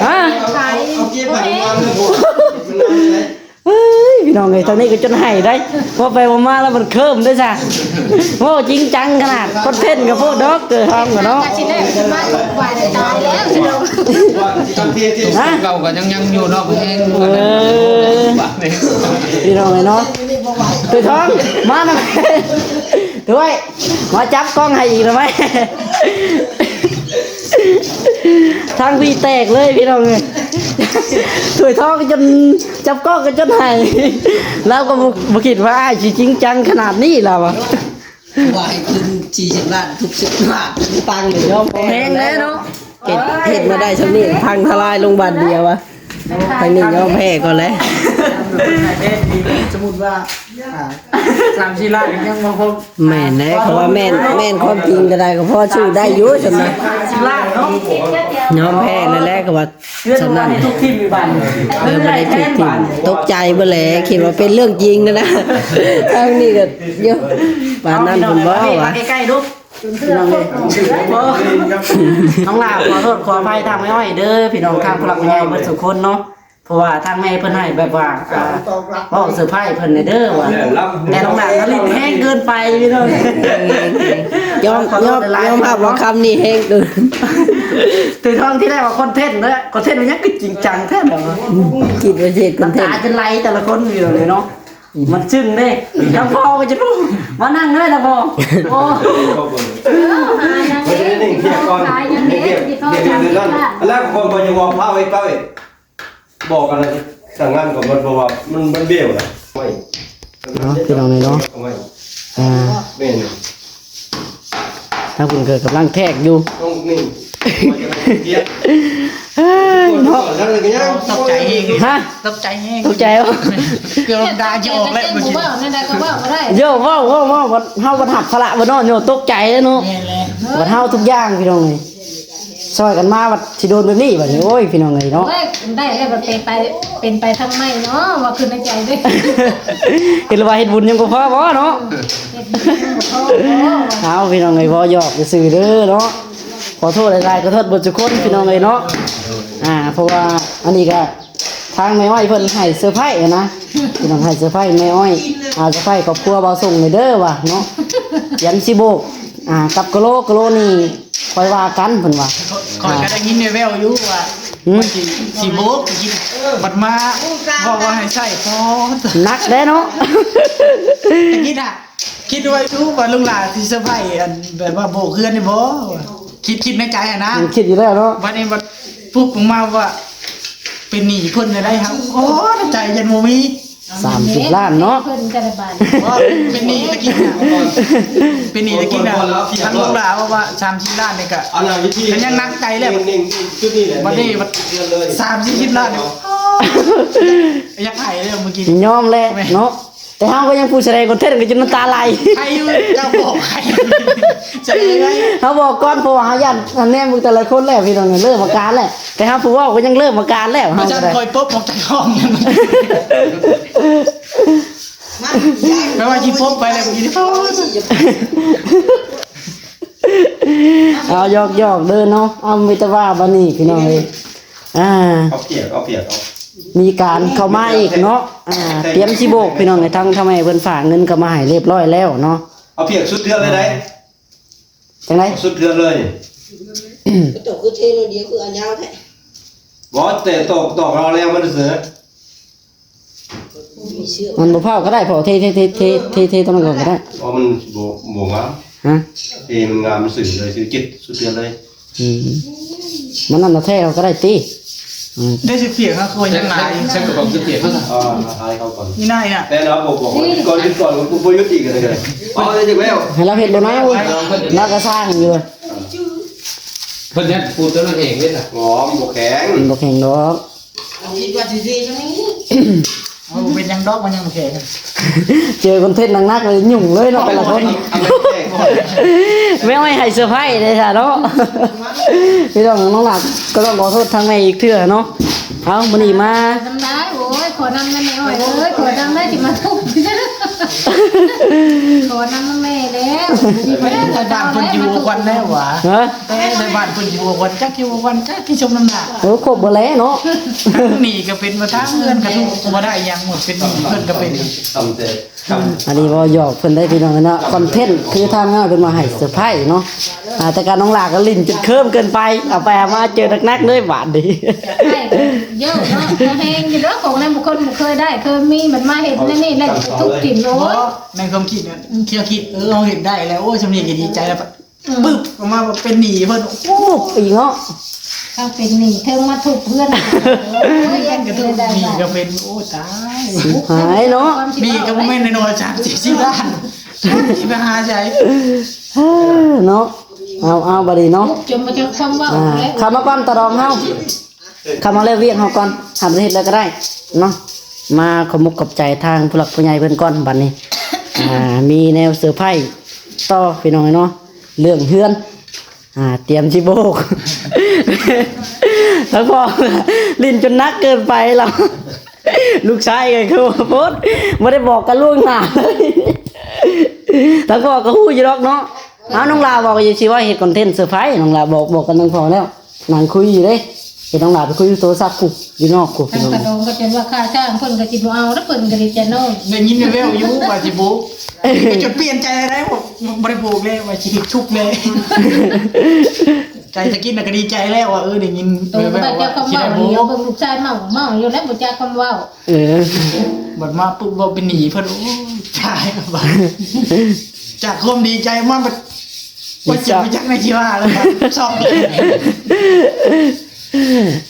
ຮະ ເອີຍ ພີ່ນ້ອງເອີຍ ທາງນີ້ກໍຈົນໄຫ້ໄດ໋ ເວົ້າໄປເວົ້າມາແລ້ວມັນເຄີມເດ້ຊະ ເວົ້າຈິງຈັງຂະໜາດ ຄອນເທັນກໍໂພດດອກ ເກີດຮ້ອງກັນເນາະ ຮະ ເກົ່າກໍຍັງ ຍັງຢູ່ເນາະ ແຮງ ເອີ ພີ່ນ້ອງເອີຍເນາະ ໂຕທອງ ມານຳ ໂຕອ້າຍ ມາຈັບກ້ອງໃຫ້ອີກໄດ້ໄໝ? ທາງພີ້ແຕກເລີຍພີ່ນ້ອງເອີຍ ຖ້ວຍທອງຈົນ ຈັບກ້ອງກໍຈົນໄຫ້ ລາວກໍບໍ່ ບໍ່ຄິດວ່າອ້າຍຊິຈິງຈັງຂະໜາດນີ້ລາວວ່າ ວ່າໃຫ້ທຶນສີ່ສິບລ້ານ ທຸກສິບລ້ານ ປັງເລີຍ ຍອມແພ້ແລ້ວເນາະ ເຮັດ ເຮັດມາໄດ້ຊ່ຳນີ້ ພັງທະລາຍລົງບາດດຽວວ່າ ທາງນີ້ຍອມແພ້ກ່ອນແຫຼະ ສົມມຸດວ່າ ອ່າ ສາມສີ່ລ້ານຍັງບໍ່ຄົບ ແມ່ນແຫຼະ ເພາະວ່າແມ່ນ ແມ່ນຄວາມຈິງກໍໄດ້ ກໍພໍສູ້ໄດ້ຢູ່ຊັ້ນນະ ສາມສີ່ລ້ານເນາະ ຍອມແພ້ນັ້ນແຫຼະ ກໍວ່າ ເຮືອນ ສ່ຳນັ້ນ ບໍ່ໄດ້ຖືກຖິ້ມຢູ່ບ້ານ ເອີ ບໍ່ໄດ້ຖືກຖິ້ມ ຕົກໃຈເບິດແຫຼະ ຄິດວ່າເປັນເລື່ອງຈິງຫັ້ນນະ ທາງນີ້ກໍຢູ່ ປານນັ້ນພຸ້ນບໍ່ວະ ໃກ້ໆດູ ນ້ອງຫຼ້າ ຂໍໂທດຂໍອະໄພທາງແມ່ອ້ອຍເດີ ພີ່ນ້ອງ ທາງຜູ້ຫຼັກຜູ້ໃຫຍ່ເບິດສູ່ຄົນເນາະ ເພາະວ່າທາງແມ່ເພິ່ນໃຫ້ແບບວ່າ ອ່າ ເວົ້າເຊີໄພຣສ໌ເພິ່ນແດ່ເດີວ່າ ແຕ່ນ້ອງຫຼ້າກໍຫຼິ້ນແຮງເກີນໄປ ພີ່ນ້ອງ ຍອມ ຍອມ ຍອມຮັບວ່າຄຳນີ້ແຮງເກີນ ຖືກຕ້ອງ ທີແລກວ່າຄອນເທັນເນາະ ຄອນເທັນມັນຍັງຄືຈິງຈັງແທ້ເນາະ ອືມ ຄິດວ່າຊິເຮັດຄອນເທັນ ນ້ຳຕາຈະໄຫຼແຕ່ລະຄົນຢູ່ເລີຍເນາະ ອືມ ມັນຊຶ້ງເດ້ ທັງພໍ່ກໍຈະຮູ້ ມານັ່ງເລີຍລະພໍ່ ໂອ້ ເອີ ຫາຫຍັງເດ້ ຂາຍຫຍັງເດ້ ແລ້ວຄົນບໍ່ຢາກອອກພາໄວ້ເກົ້າອີກ ບອກກັນນະ ສ້າງງານກໍໝົດ ເພາະວ່າມັນ ມັນເບວນະ ເນາະ ພີ່ນ້ອງເອີຍເນາະ ເອົາໄວ້ ອ່າ ແມ່ນ ທາງເພິ່ນກໍກຳລັງແທກຢູ່ ຕ້ອງນີ້ ເອີຍ ເນາະ ຕົກໃຈແຮງ ຮະ ຕົກໃຈແຮງ ຕົກໃຈບໍ່? ເກືອບນ້ຳຕາຈະອອກແລ້ວ ເມື່ອກີ້ ເວົ້າແນວໃດກໍເວົ້າບໍ່ໄດ້ ໂຍ ເວົ້າ ເວົ້າ ເວົ້າ ເຮົາບັດຮັບພາລະບໍ່ເນາະ ໂຍ ຕົກໃຈເນາະ ແມ່ນແຫຼະ ບັດເຮົາທຸກຢ່າງ ພີ່ນ້ອງເອີຍ ຊ່ອຍກັນມາບັດຊິໂດນແບບນີ້ບັດນີ້ ໂອ້ຍ ພີ່ນ້ອງເອີຍເນາະ ໂອ້ຍ ໄດ້ແລ້ວບັດເປັນໄປ ເປັນໄປທາງໃໝ່ເນາະ ວ່າຄືໃນໃຈເດ້ ເຫັນວ່າເຮັດບຸນຍັງບໍ່ພໍບໍ່ເນາະ ເຮັດບຸນຍັງບໍ່ພໍບໍ່ ເອົາ ພີ່ນ້ອງເອີຍ ເວົ້າຫຍອກຊື່ໆເດີເນາະ ຂໍໂທດຫຼາຍໆ ຂໍໂທດເບິດທຸກຄົນ ພີ່ນ້ອງເອີຍເນາະ ອ່າ ເພາະວ່າອັນນີ້ກະ ທາງແມ່ອ້ອຍເພິ່ນໃຫ້ເຊີໄພນະ ພີ່ນ້ອງ ໃຫ້ເຊີໄພແມ່ອ້ອຍ ອ່າ ເຊີໄພຄອບຄົວບ່າວສົງເດີວ່າເນາະ ຕຽມຊິໂບກ ອ່າ ກັບກະໂລ ກະໂລນີ້ຄ່ອຍວ່າກັນເພິ່ນວ່າ ຂ້ອຍກໍໄດ້ຍິນແວ່ວໆຢູ່ວ່າ ອືມ ວ່າຊິ ຊິໂບກ ຊິ ບັດມາບອກວ່າໃຫ້ໃຊ້ ປອດ ໜັກເດ້ເນາະ ຕະກີ້ນະ ຄິດໄວ້ຢູ່ວ່າລຸງຫຼ້າຊິເຊີໄພ ອັນແບບວ່າໂບກເຮືອນນີ້ບໍ່ ຄິດ ຄິດໃນໃຈຫັ້ນນະ ອືມ ຄິດຢູ່ແລ້ວເນາະ ບັດນີ້ບັດປຸບອອກມາວ່າ ເປັນໜີ້ເພິ່ນໄດ້ ເຮົາ ໂອ້ ໃນໃຈຍັງບໍ່ມີ ສາມສິບລ້ານເນາະ ເພິ່ນແຕ່ລະບາດ ເປັນໜີ້ຕະກີ້ນະ ເປັນໜີ້ຕະກີ້ນະ ທາງລູກຫຼ້າເວົ້າວ່າສາມສິບລ້ານນີ້ກະ ເອົາໜ້າວິທີ ກໍຍັງໜັກໃຈແລ້ວ ນີ້ ຈຸດນີ້ແຫຼະ ບັດນີ້ບັດ ສາມສີ່ສິບລ້ານ ຢາກໃຫ້ເລີຍເມື່ອກີ້ ຍອມແຫຼະເນາະ ແຕ່ເຮົາກໍຍັງຜູ້ສະແດງຄອນເທັນກໍຈົນນ້ຳຕາໄຫຼ ໃຫ້ຢູ່ ເຈົ້າບອກໃຫ້ ສະແດງໄວ້ ເຮົາບອກກ່ອນ ເພາະວ່າເຮົາຢ້ານ ອັນແນມເບິ່ງແຕ່ລະຄົນແລ້ວ ພີ່ນ້ອງ ເລີ່ມອາການແລ້ວ ແຕ່ເຮົາຜູ້ເວົ້າກໍຍັງເລີ່ມອາການແລ້ວ ເຮົາ ບໍ່ຊັ້ນ ກໍໄດ້ ຂ້ອຍປົບອອກຈາກຫ້ອງ ແປວ່າຊິປົບໄປແລ້ວ ເມື່ອກີ້ນີ້ ເອົາ ຢອກໆເດີເນາະ ເອົາ ມີແຕ່ວ່າບັດນີ້ ພີ່ນ້ອງເອີຍ ອ່າ ເອົາປຽກ ເອົາປຽກ ເອົາ ມີການເຂົ້າມາອີກເນາະ ອ່າ ຕຽມຊິໂບກ ພີ່ນ້ອງເອີຍ ທາງ ທາງແມ່ເພິ່ນຝາກເງິນເຂົ້າມາໃຫ້ຮຽບຮ້ອຍແລ້ວເນາະ ເອົາປຽກສຸດເທື່ອເລີຍໄດ໋ ຈັ່ງໃດ? ສຸດເທື່ອເລີຍ ເຈົ້າຄືເທໜ້ອຍດຽວ ຄືເອົາຍາວແທ້ ບໍ່ ແຕ່ຕອກ ຕອກເອົາແລ້ວມັນເສີ ມັນບໍ່ເຜົາກໍໄດ້ ເຜົາເທ ເທ ເທ ເທ ເທ ເທຕອນນັ້ນກ່ອນກໍໄດ້ ອໍ ມັນບໍ່ ບໍ່ງາມ ຮະ ເທມັນງາມ ມັນຊື່ເລີຍ ຊື່ຈິດສຸດຍອດເລີຍ ອືມ ມັນນັ້ນນະ ແທ້ເຮົາກໍໄດ້ຕິ ອືມ ໄດ້ຊິປຽກຫາຄົນຍັງຫຼາຍ ໃສ່ກະເປົາຊິປຽກເຮົາ ອໍ ທາຍເຂົາກ່ອນ ນີ້ນາຍນະ ແຕ່ລາວບໍ່ບອກວ່າຢຸດກ່ອນ ຢຸດກ່ອນ ບໍ່ ບໍ່ຢຸດອີກກໍໄດ້ ອໍ ໄດ້ຈັກແລ້ວ ໃຫ້ລາວເຮັດໂລດນາ ລາວກໍສ້າງຢູ່ ເພິ່ນເຮັດປູນຕົວນັ້ນເອງເດ້ນະ ບໍ່ ມັນບໍ່ແຂງ ມັນບໍ່ແຂງດອກ ຄິດວ່າຊິເທຈັ່ງນີ້ ໂອ້ ເປັນຫຍັງດອກ ມັນຍັງບໍ່ແຂງ ເຈີຄອນເທັນໜັກໆ ເລີຍຫຍຸ້ງເລີຍເນາະ ແຕ່ລະຄົນ ແມ່ອ້ອຍໃຫ້ເຊີໄພເດ້ຊະເນາະ ພີ່ນ້ອງ ນ້ອງຫຼ້າກໍຕ້ອງຂໍໂທດທາງແມ່ອີກເທື່ອເນາະ ເອົາ ມື້ນີ້ມາ ນຳໄດ້ ໂອ້ຍ ຂໍນຳນຳແມ່ອ້ອຍເອີຍ ຂໍນຳໄດ້ ຊິມາທຸບ ຂໍນຳນຳແມ່ແລ້ວ ແມ່ໄທບ້ານເພິ່ນຢູ່ບໍ່ຄວັນແລ້ວຫວາ ຮະ ແຕ່ໄທບ້ານເພິ່ນຢູ່ບໍ່ຄວັນ ຈັກຢູ່ບໍ່ຄວັນ ຈັກຊິຊົມນຳໜ້າ ໂອ້ ຄົບເບິດແລ້ວເນາະ ນີ້ກໍເປັນວ່າທາງເຮືອນກໍທຸກ ບໍ່ໄດ້ຫຍັງໝົດ ເປັນເພິ່ນກໍເປັນ ອັນນີ້ເວົ້າຫຍອກເພິ່ນໄດ໋ພີ່ນ້ອງເນາະ ຄອນເທັນຄືທາງເຮົາເພິ່ນມາໃຫ້ເຊີໄພເນາະ ອ່າ ແຕ່ການນ້ອງຫຼ້າກໍຫຼິ້ນຈົນເຄີມເກີນໄປ ເອົາໄປເອົາມາເຈີໜັກໆເລີຍບາດນີ້ ຢາກໄດ້ກໍເຢີະເນາະ ກໍແຮງຢູ່ເດີ ຂອງແນວບຸກຄົນບໍ່ເຄີຍໄດ້ ເຄີຍມີ ມັນມາເຮັດແນວນີ້ແລ້ວທຸບຖິ້ມໂລດ ໃນຄວາມຄິດນະ ເຂົາຄິດ ເອີ ເຮົາເຮັດໄດ້ແລ້ວ ໂອ້ຍ ຊ່ຳນີ້ກໍດີໃຈແລ້ວ ອືມ ປຶບອອກມາວ່າເປັນໜີ້ເພິ່ນ ປຸບອີກເນາະ ທັງເປັນໜີ້ ເທິງມາທຸບເຮືອນ ໂອ້ຍ ເປັນກະທຸບ ໜີ້ກໍເປັນ ໂອ້ ຕາຍ ຊິບຫາຍເນາະ ໜີ້ກໍບໍ່ແມ່ນນ້ອຍໆ ສາມສິບສີ່ລ້ານ ຊິໄປຫາໃສ ເອີ ເນາະ ເອົາ ເອົາ ບັດນີ້ເນາະ ຈົນບໍ່ຈັກຄວາມເວົ້າ ອ່າ ແລ້ວ ເຂົ້າມາກ່ອນຕາດອງເຮົາ ເຂົ້າມາແລ້ວວຽກເຮົາກ່ອນ ຫາປະເທດແລ້ວກໍໄດ້ເນາະ ມາຂອບມຸກຂອບໃຈທາງຜູ້ຫຼັກຜູ້ໃຫຍ່ເພິ່ນກ່ອນບັດນີ້ ອ່າ ມີແນວເຊີໄພຕໍ່ພີ່ນ້ອງເນາະ ເລື່ອງເຮືອນ ອ່າ ຕຽມຊິໂບກ ທັງພໍ່ຫຼິ້ນຈົນໜັກເກີນໄປແລ້ວ ລູກຊາຍກໍຄືວ່າໂພດ ບໍ່ໄດ້ບອກກັນລ່ວງໜ້າເລີຍ ທັງພໍ່ກໍຮູ້ຢູ່ດອກເນາະ ເອົາ ນ້ອງຫຼ້າບອກຢູ່ຊິວ່າເຮັດຄອນເທັນເຊີໄພ ນ້ອງຫຼ້າບອກ ບອກກັບທາງພໍ່ແລ້ວ ນັ່ງຄຸຍຢູ່ເດ້ ເຫັນນ້ອງຫຼ້າໄປຄຸຍຢູ່ໂທລະສັບພຸ້ນ ຢູ່ນອກພຸ້ນ ທາງຕາດອງກໍຈົນວ່າຄ່າຈ້າງເພິ່ນກໍຊິບໍ່ເອົາ ແລ້ວເພິ່ນກໍດີໃຈນ້ອຍ ໄດ້ຍິນແວ່ວໆຢູ່ວ່າຊິໂບກ ຈົນປ່ຽນໃຈແລ້ວ ບໍ່ໄດ້ໂບກແລ້ວ ວ່າຊິຖືກທຸບແລ້ວ ໃຈຕະກີ້ນະກໍດີໃຈແລ້ວວ່າ ເອີ ໄດ້ຍິນແວ່ວໆວ່າຊິໄດ້ໂບກ ເບິ່ງລູກຊາຍເມົາ ເມົາຢູ່ແລ້ວບໍ່ຈັກຄວາມເວົ້າ ເອີ ບັດມາປຸບເວົ້າເປັນໜີ້ເພິ່ນ ໂອ້ຍ ຕາຍແລ້ວບາດ ຈາກຄວາມດີໃຈມາບັດ ບໍ່ເຈັບບໍ່ຈັກໃນທີ່ວ່າແລ້ວ ຊອກ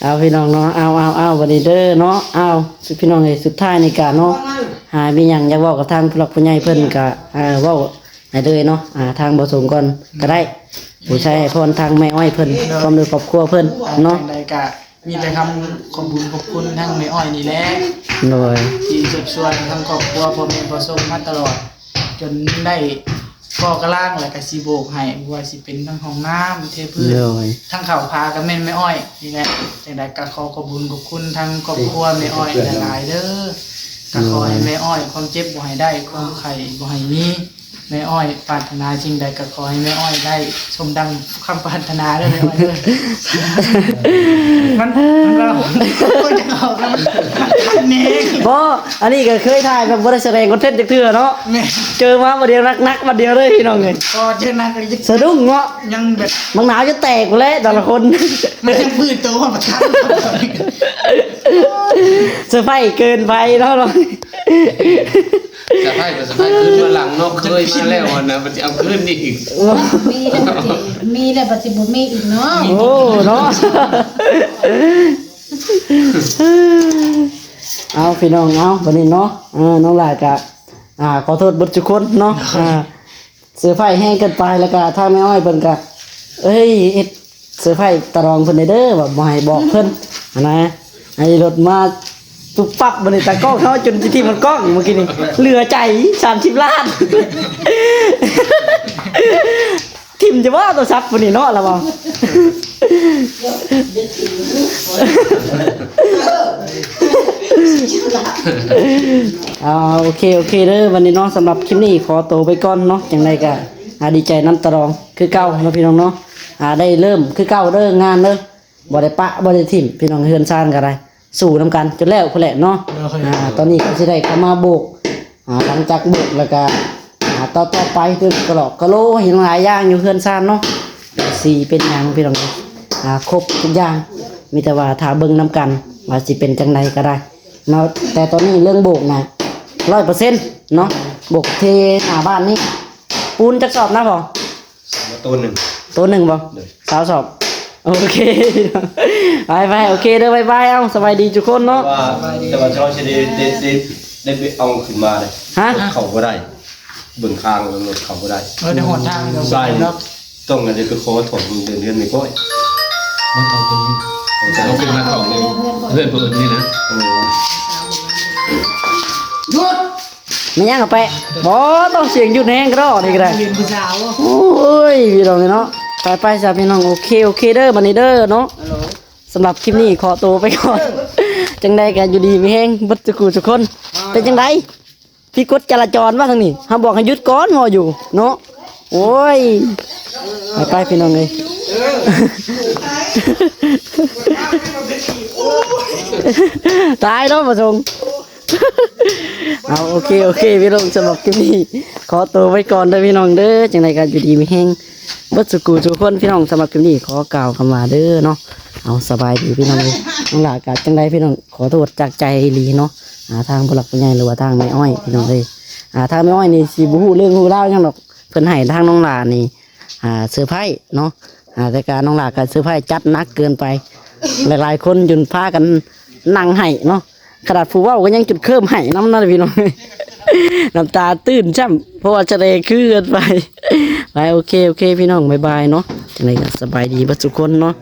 ເອົາ ພີ່ນ້ອງເນາະ ເອົາ ເອົາ ເອົາ ບັດນີ້ເດີເນາະ ເອົາ ພີ່ນ້ອງເອີຍ ສຸດທ້າຍນີ້ກະເນາະ ຫາມີຫຍັງຢາກເວົ້າກັບທາງຜູ້ຫຼັກຜູ້ໃຫຍ່ເພິ່ນກະ ເອີ ເວົ້າໃຫ້ເລີຍເນາະ ອ່າ ທາງບໍ່ສົງກ່ອນກະໄດ້ ຜູ້ໃຊ້ໃຫ້ພອນທາງແມ່ອ້ອຍເພິ່ນ ພ້ອມດ້ວຍຄອບຄົວເພິ່ນເນາະ ຈັ່ງໃດກະ ມີແຕ່ຄຳຂອບບຸນຂອບຄຸນທາງແມ່ອ້ອຍນີ້ແຫຼະ ໂດຍ ທີ່ເຊີດຊວນທາງຄອບຄົວພໍ່ແມ່ພໍ່ຊົງມາຕະຫຼອດ ຈົນໄດ້ ກໍ່ກະລາງ ແລ້ວກະຊິໂບກໃຫ້ ບໍ່ວ່າຊິເປັນທັງຫ້ອງນ້ຳ ເທພື້ນ ໂດຍ ທັງເຂົ້າຜາກະແມ່ນແມ່ອ້ອຍນີ້ແຫຼະ. ຈັ່ງໃດກະຂໍຂອບບຸນຂອບຄຸນທາງຄອບຄົວແມ່ອ້ອຍຫຼາຍໆເດີ. ກະຂໍໃຫ້ແມ່ອ້ອຍຄວາມເຈັບບໍ່ໃຫ້ໄດ້ ຄວາມໄຂ້ບໍ່ໃຫ້ມີ. ແມ່ອ້ອຍປາດຖະໜາສິ່ງໃດກະຂໍໃຫ້ແມ່ອ້ອຍໄດ້ສົມດັ່ງຄຳປາດຖະໜາເດີແມ່ອ້ອຍເດີ. ມັນ ມັນວ່າ ໂອ້ຍ ຈະອອກແລ້ວມັນ ມັນຄັນແນ່. ບໍ່ ອັນນີ້ກະເຄີຍຖ່າຍແບບບໍ່ໄດ້ສະແດງຄອນເທັນຈັກເທື່ອເນາະ. ແມ່ນ ເຈີມາບາດດຽວໜັກໆບາດດຽວເລີຍພີ່ນ້ອງເອີຍ. ກໍເຈີໜັກອີກ ສະດຸ້ງເນາະ ຍັງແບບ ບັກໜາວຈະແຕກພຸ້ນແຫຼະແຕ່ລະຄົນ. ມັນຍັງຟື້ນໂຕຮອດປະທານ ເຊີໄພຣສ໌ເກີນໄປເນາະ. ສະໄພຣສ໌ກໍສະໄພຣສ໌ຄືນມາຫຼັງເນາະ ເຄີຍມາແລ້ວຫັ້ນນະ ມັນຊິເອົາຄືນອີກ. ມີແລ້ວ ມີແລ້ວບັດຊິບໍ່ມີອີກເນາະ. ໂອ້ ເນາະ ເອົາພີ່ນ້ອງ ເອົາ ບັດນີ້ເນາະ ເອີ ນ້ອງຫຼ້າກະ ອ່າ ຂໍໂທດເບິດທຸກຄົນເນາະ ອ່າ ເຊີໄພຣສ໌ແຮງເກີນໄປ ແລ້ວກະທາງແມ່ອ້ອຍເພິ່ນກະ ເອີຍ ເຮັດເຊີໄພຣສ໌ຕາດອງເພິ່ນແດ່ເດີ ວ່າບໍ່ໃຫ້ບອກເພິ່ນຫັ້ນນະ. ໃຫ້ລົດມາປຸບປັບ ບັດນີ້ຕາກ້ອງເຮົາຈົນຊິຖິ້ມມັນກ້ອງເມື່ອກີ້ນີ້ ເຫຼືອໃຈສາມສິບລ້ານ. ຖິ້ມຈະບໍ່ໂທລະສັບຜູ້ນີ້ເນາະ ລະເວົ້າ. ອ່າ ໂອເຄ ໂອເຄເດີ ບັດນີ້ເນາະ ສຳລັບຄລິບນີ້ຂໍໂຕໄປກ່ອນເນາະ. ຈັ່ງໃດກະ ອ່າ ດີໃຈນຳຕາດອງຄືເກົ່າເນາະພີ່ນ້ອງເນາະ. ອ່າ ໄດ້ເລີ່ມຄືເກົ່າເດີ ງານເດີ ບໍ່ໄດ້ປະ ບໍ່ໄດ້ຖິ້ມ ພີ່ນ້ອງ. ເຮືອນຊານກໍໄດ້ ສູ້ນຳກັນຈົນແລ້ວພຸ້ນແຫຼະເນາະ. ໂດຍ ອ່າ ຕອນນີ້ກໍຊິໄດ້ເຂົ້າມາໂບກ ອ່າ ຫຼັງຈາກໂບກແລ້ວກໍ ອ່າ ຕໍ່ໆໄປ ຄືກະຫຼອກກະໂຫຼ ຫຍັງຫຼາຍຢ່າງຢູ່ເຮືອນຊານເນາະ. ສີເປັນຫຍັງ ພີ່ນ້ອງ ອ່າ ຄົບທຸກຢ່າງ ມີແຕ່ວ່າຖ້າເບິ່ງນຳກັນວ່າຊິເປັນຈັ່ງໃດກໍໄດ້ເນາະ. ແຕ່ຕອນນີ້ເລື່ອງໂບກນະ ຮ້ອຍເປີເຊັນເນາະ ໂບກເທໜ້າບ້ານນີ້. ປູນຈັກສອບນະພໍ່? ໂຕໜຶ່ງ ໂຕໜຶ່ງບໍ່? ໂດຍ ຊາວສອບ. ໂອເຄ ໄປໆ ໂອເຄເດີ ບາຍບາຍ ເອົາ ສະບາຍດີທຸກຄົນເນາະ. ແຕ່ວ່າ ແຕ່ວ່າເຈົ້າຊິໄດ້ ໄດ້ ໄດ້ ໄດ້ໄປເອົາຂຶ້ນມາເດ້. ຮະ? ເຂົ້າບໍ່ໄດ້ ເບິ່ງທາງລົດເຂົ້າບໍ່ໄດ້. ເອີ ໃນຫົນທາງດອກ ຕ້ອງໄດ້ໄປຂໍຖອນເງິນເດືອນແມ່ກ້ອຍ. ບໍ່ຕ້ອງເປັນຫຍັງ ເອົາຂຶ້ນມາເຂົ້າເຮືອນ ເຮືອນຜູ້ອື່ນນີ້ນະ. ເອີ ຢຸດ ແມ່ນຫຍັງກະແປະ ບໍ່ຕ້ອງສຽງຢຸດແຮງກະດອກນີ້ກະໄດ້. ໂອ້ຍ ພີ່ນ້ອງເນາະ ໄປໆ ຊະພີ່ນ້ອງ. ໂອເຄ ໂອເຄເດີ ບັດນີ້ເດີເນາະ. ສຳລັບຄລິບນີ້ຂໍໂຕໄປກ່ອນ ຈັ່ງໃດກະຢູ່ດີມີແຮງເບິດທຸກຜູ້ທຸກຄົນ. ເປັນຈັ່ງໃດ ຜິດກົດຈະລາຈອນວ່າທາງນີ້ ເຮົາບອກໃຫ້ຢຸດກ່ອນ ເວົ້າຢູ່ເນາະ. ໂອ້ຍ ໄປໆ ພີ່ນ້ອງເອີຍ ຕາຍແລ້ວບໍ່ສົງ. ເອົາ ໂອເຄ ໂອເຄ ພີ່ນ້ອງ ສຳລັບຄລິບນີ້ຂໍໂຕໄປກ່ອນເດີພີ່ນ້ອງເດີ. ຈັ່ງໃດກໍຢູ່ດີມີແຮງເບິດສູ່ຜູ້ສູ່ຄົນພີ່ນ້ອງ. ສຳລັບຄລິບນີ້ຂໍກ່າວຄຳວ່າເດີເນາະ. ເອົາ ສະບາຍດີພີ່ນ້ອງເດີ. ນ້ອງຫຼ້າກໍຈັ່ງໃດພີ່ນ້ອງ ຂໍໂທດຈາກໃຈອີ່ຫຼີເນາະ. ອ່າ ທາງຜູ້ຫຼັກຜູ້ໃຫຍ່ ຫຼືວ່າທາງແມ່ອ້ອຍພີ່ນ້ອງເອີຍ. ອ່າ ທາງແມ່ອ້ອຍນີ້ຊິບໍ່ຮູ້ເລື່ອງຮູ້ລາວຫຍັງດອກ ເພິ່ນໃຫ້ທາງນ້ອງຫຼ້ານີ້ ອ່າ ເຊີໄພຣສ໌ເນາະ. ອ່າ ແຕ່ກະນ້ອງຫຼ້າກໍເຊີໄພຣສ໌ຈັດໜັກເກີນໄປ ຫຼາຍໆຄົນຈົນພາກັນນັ່ງໄຫ້ເນາະ. ຂະໜາດຜູ້ເວົ້າກໍຍັງຈົນເຄີມໄຫ້ນຳນັ້ນພີ່ນ້ອງ ນ້ຳຕາຕື້ນຊ້ຳ ເພາະວ່າສະແດງຄືເກີນໄປ. ໄປ ໂອເຄ ໂອເຄ ພີ່ນ້ອງ ບາຍບາຍເນາະ. ຈັ່ງໃດກໍສະບາຍດີເບິດສູ່ຄົນເນາະ.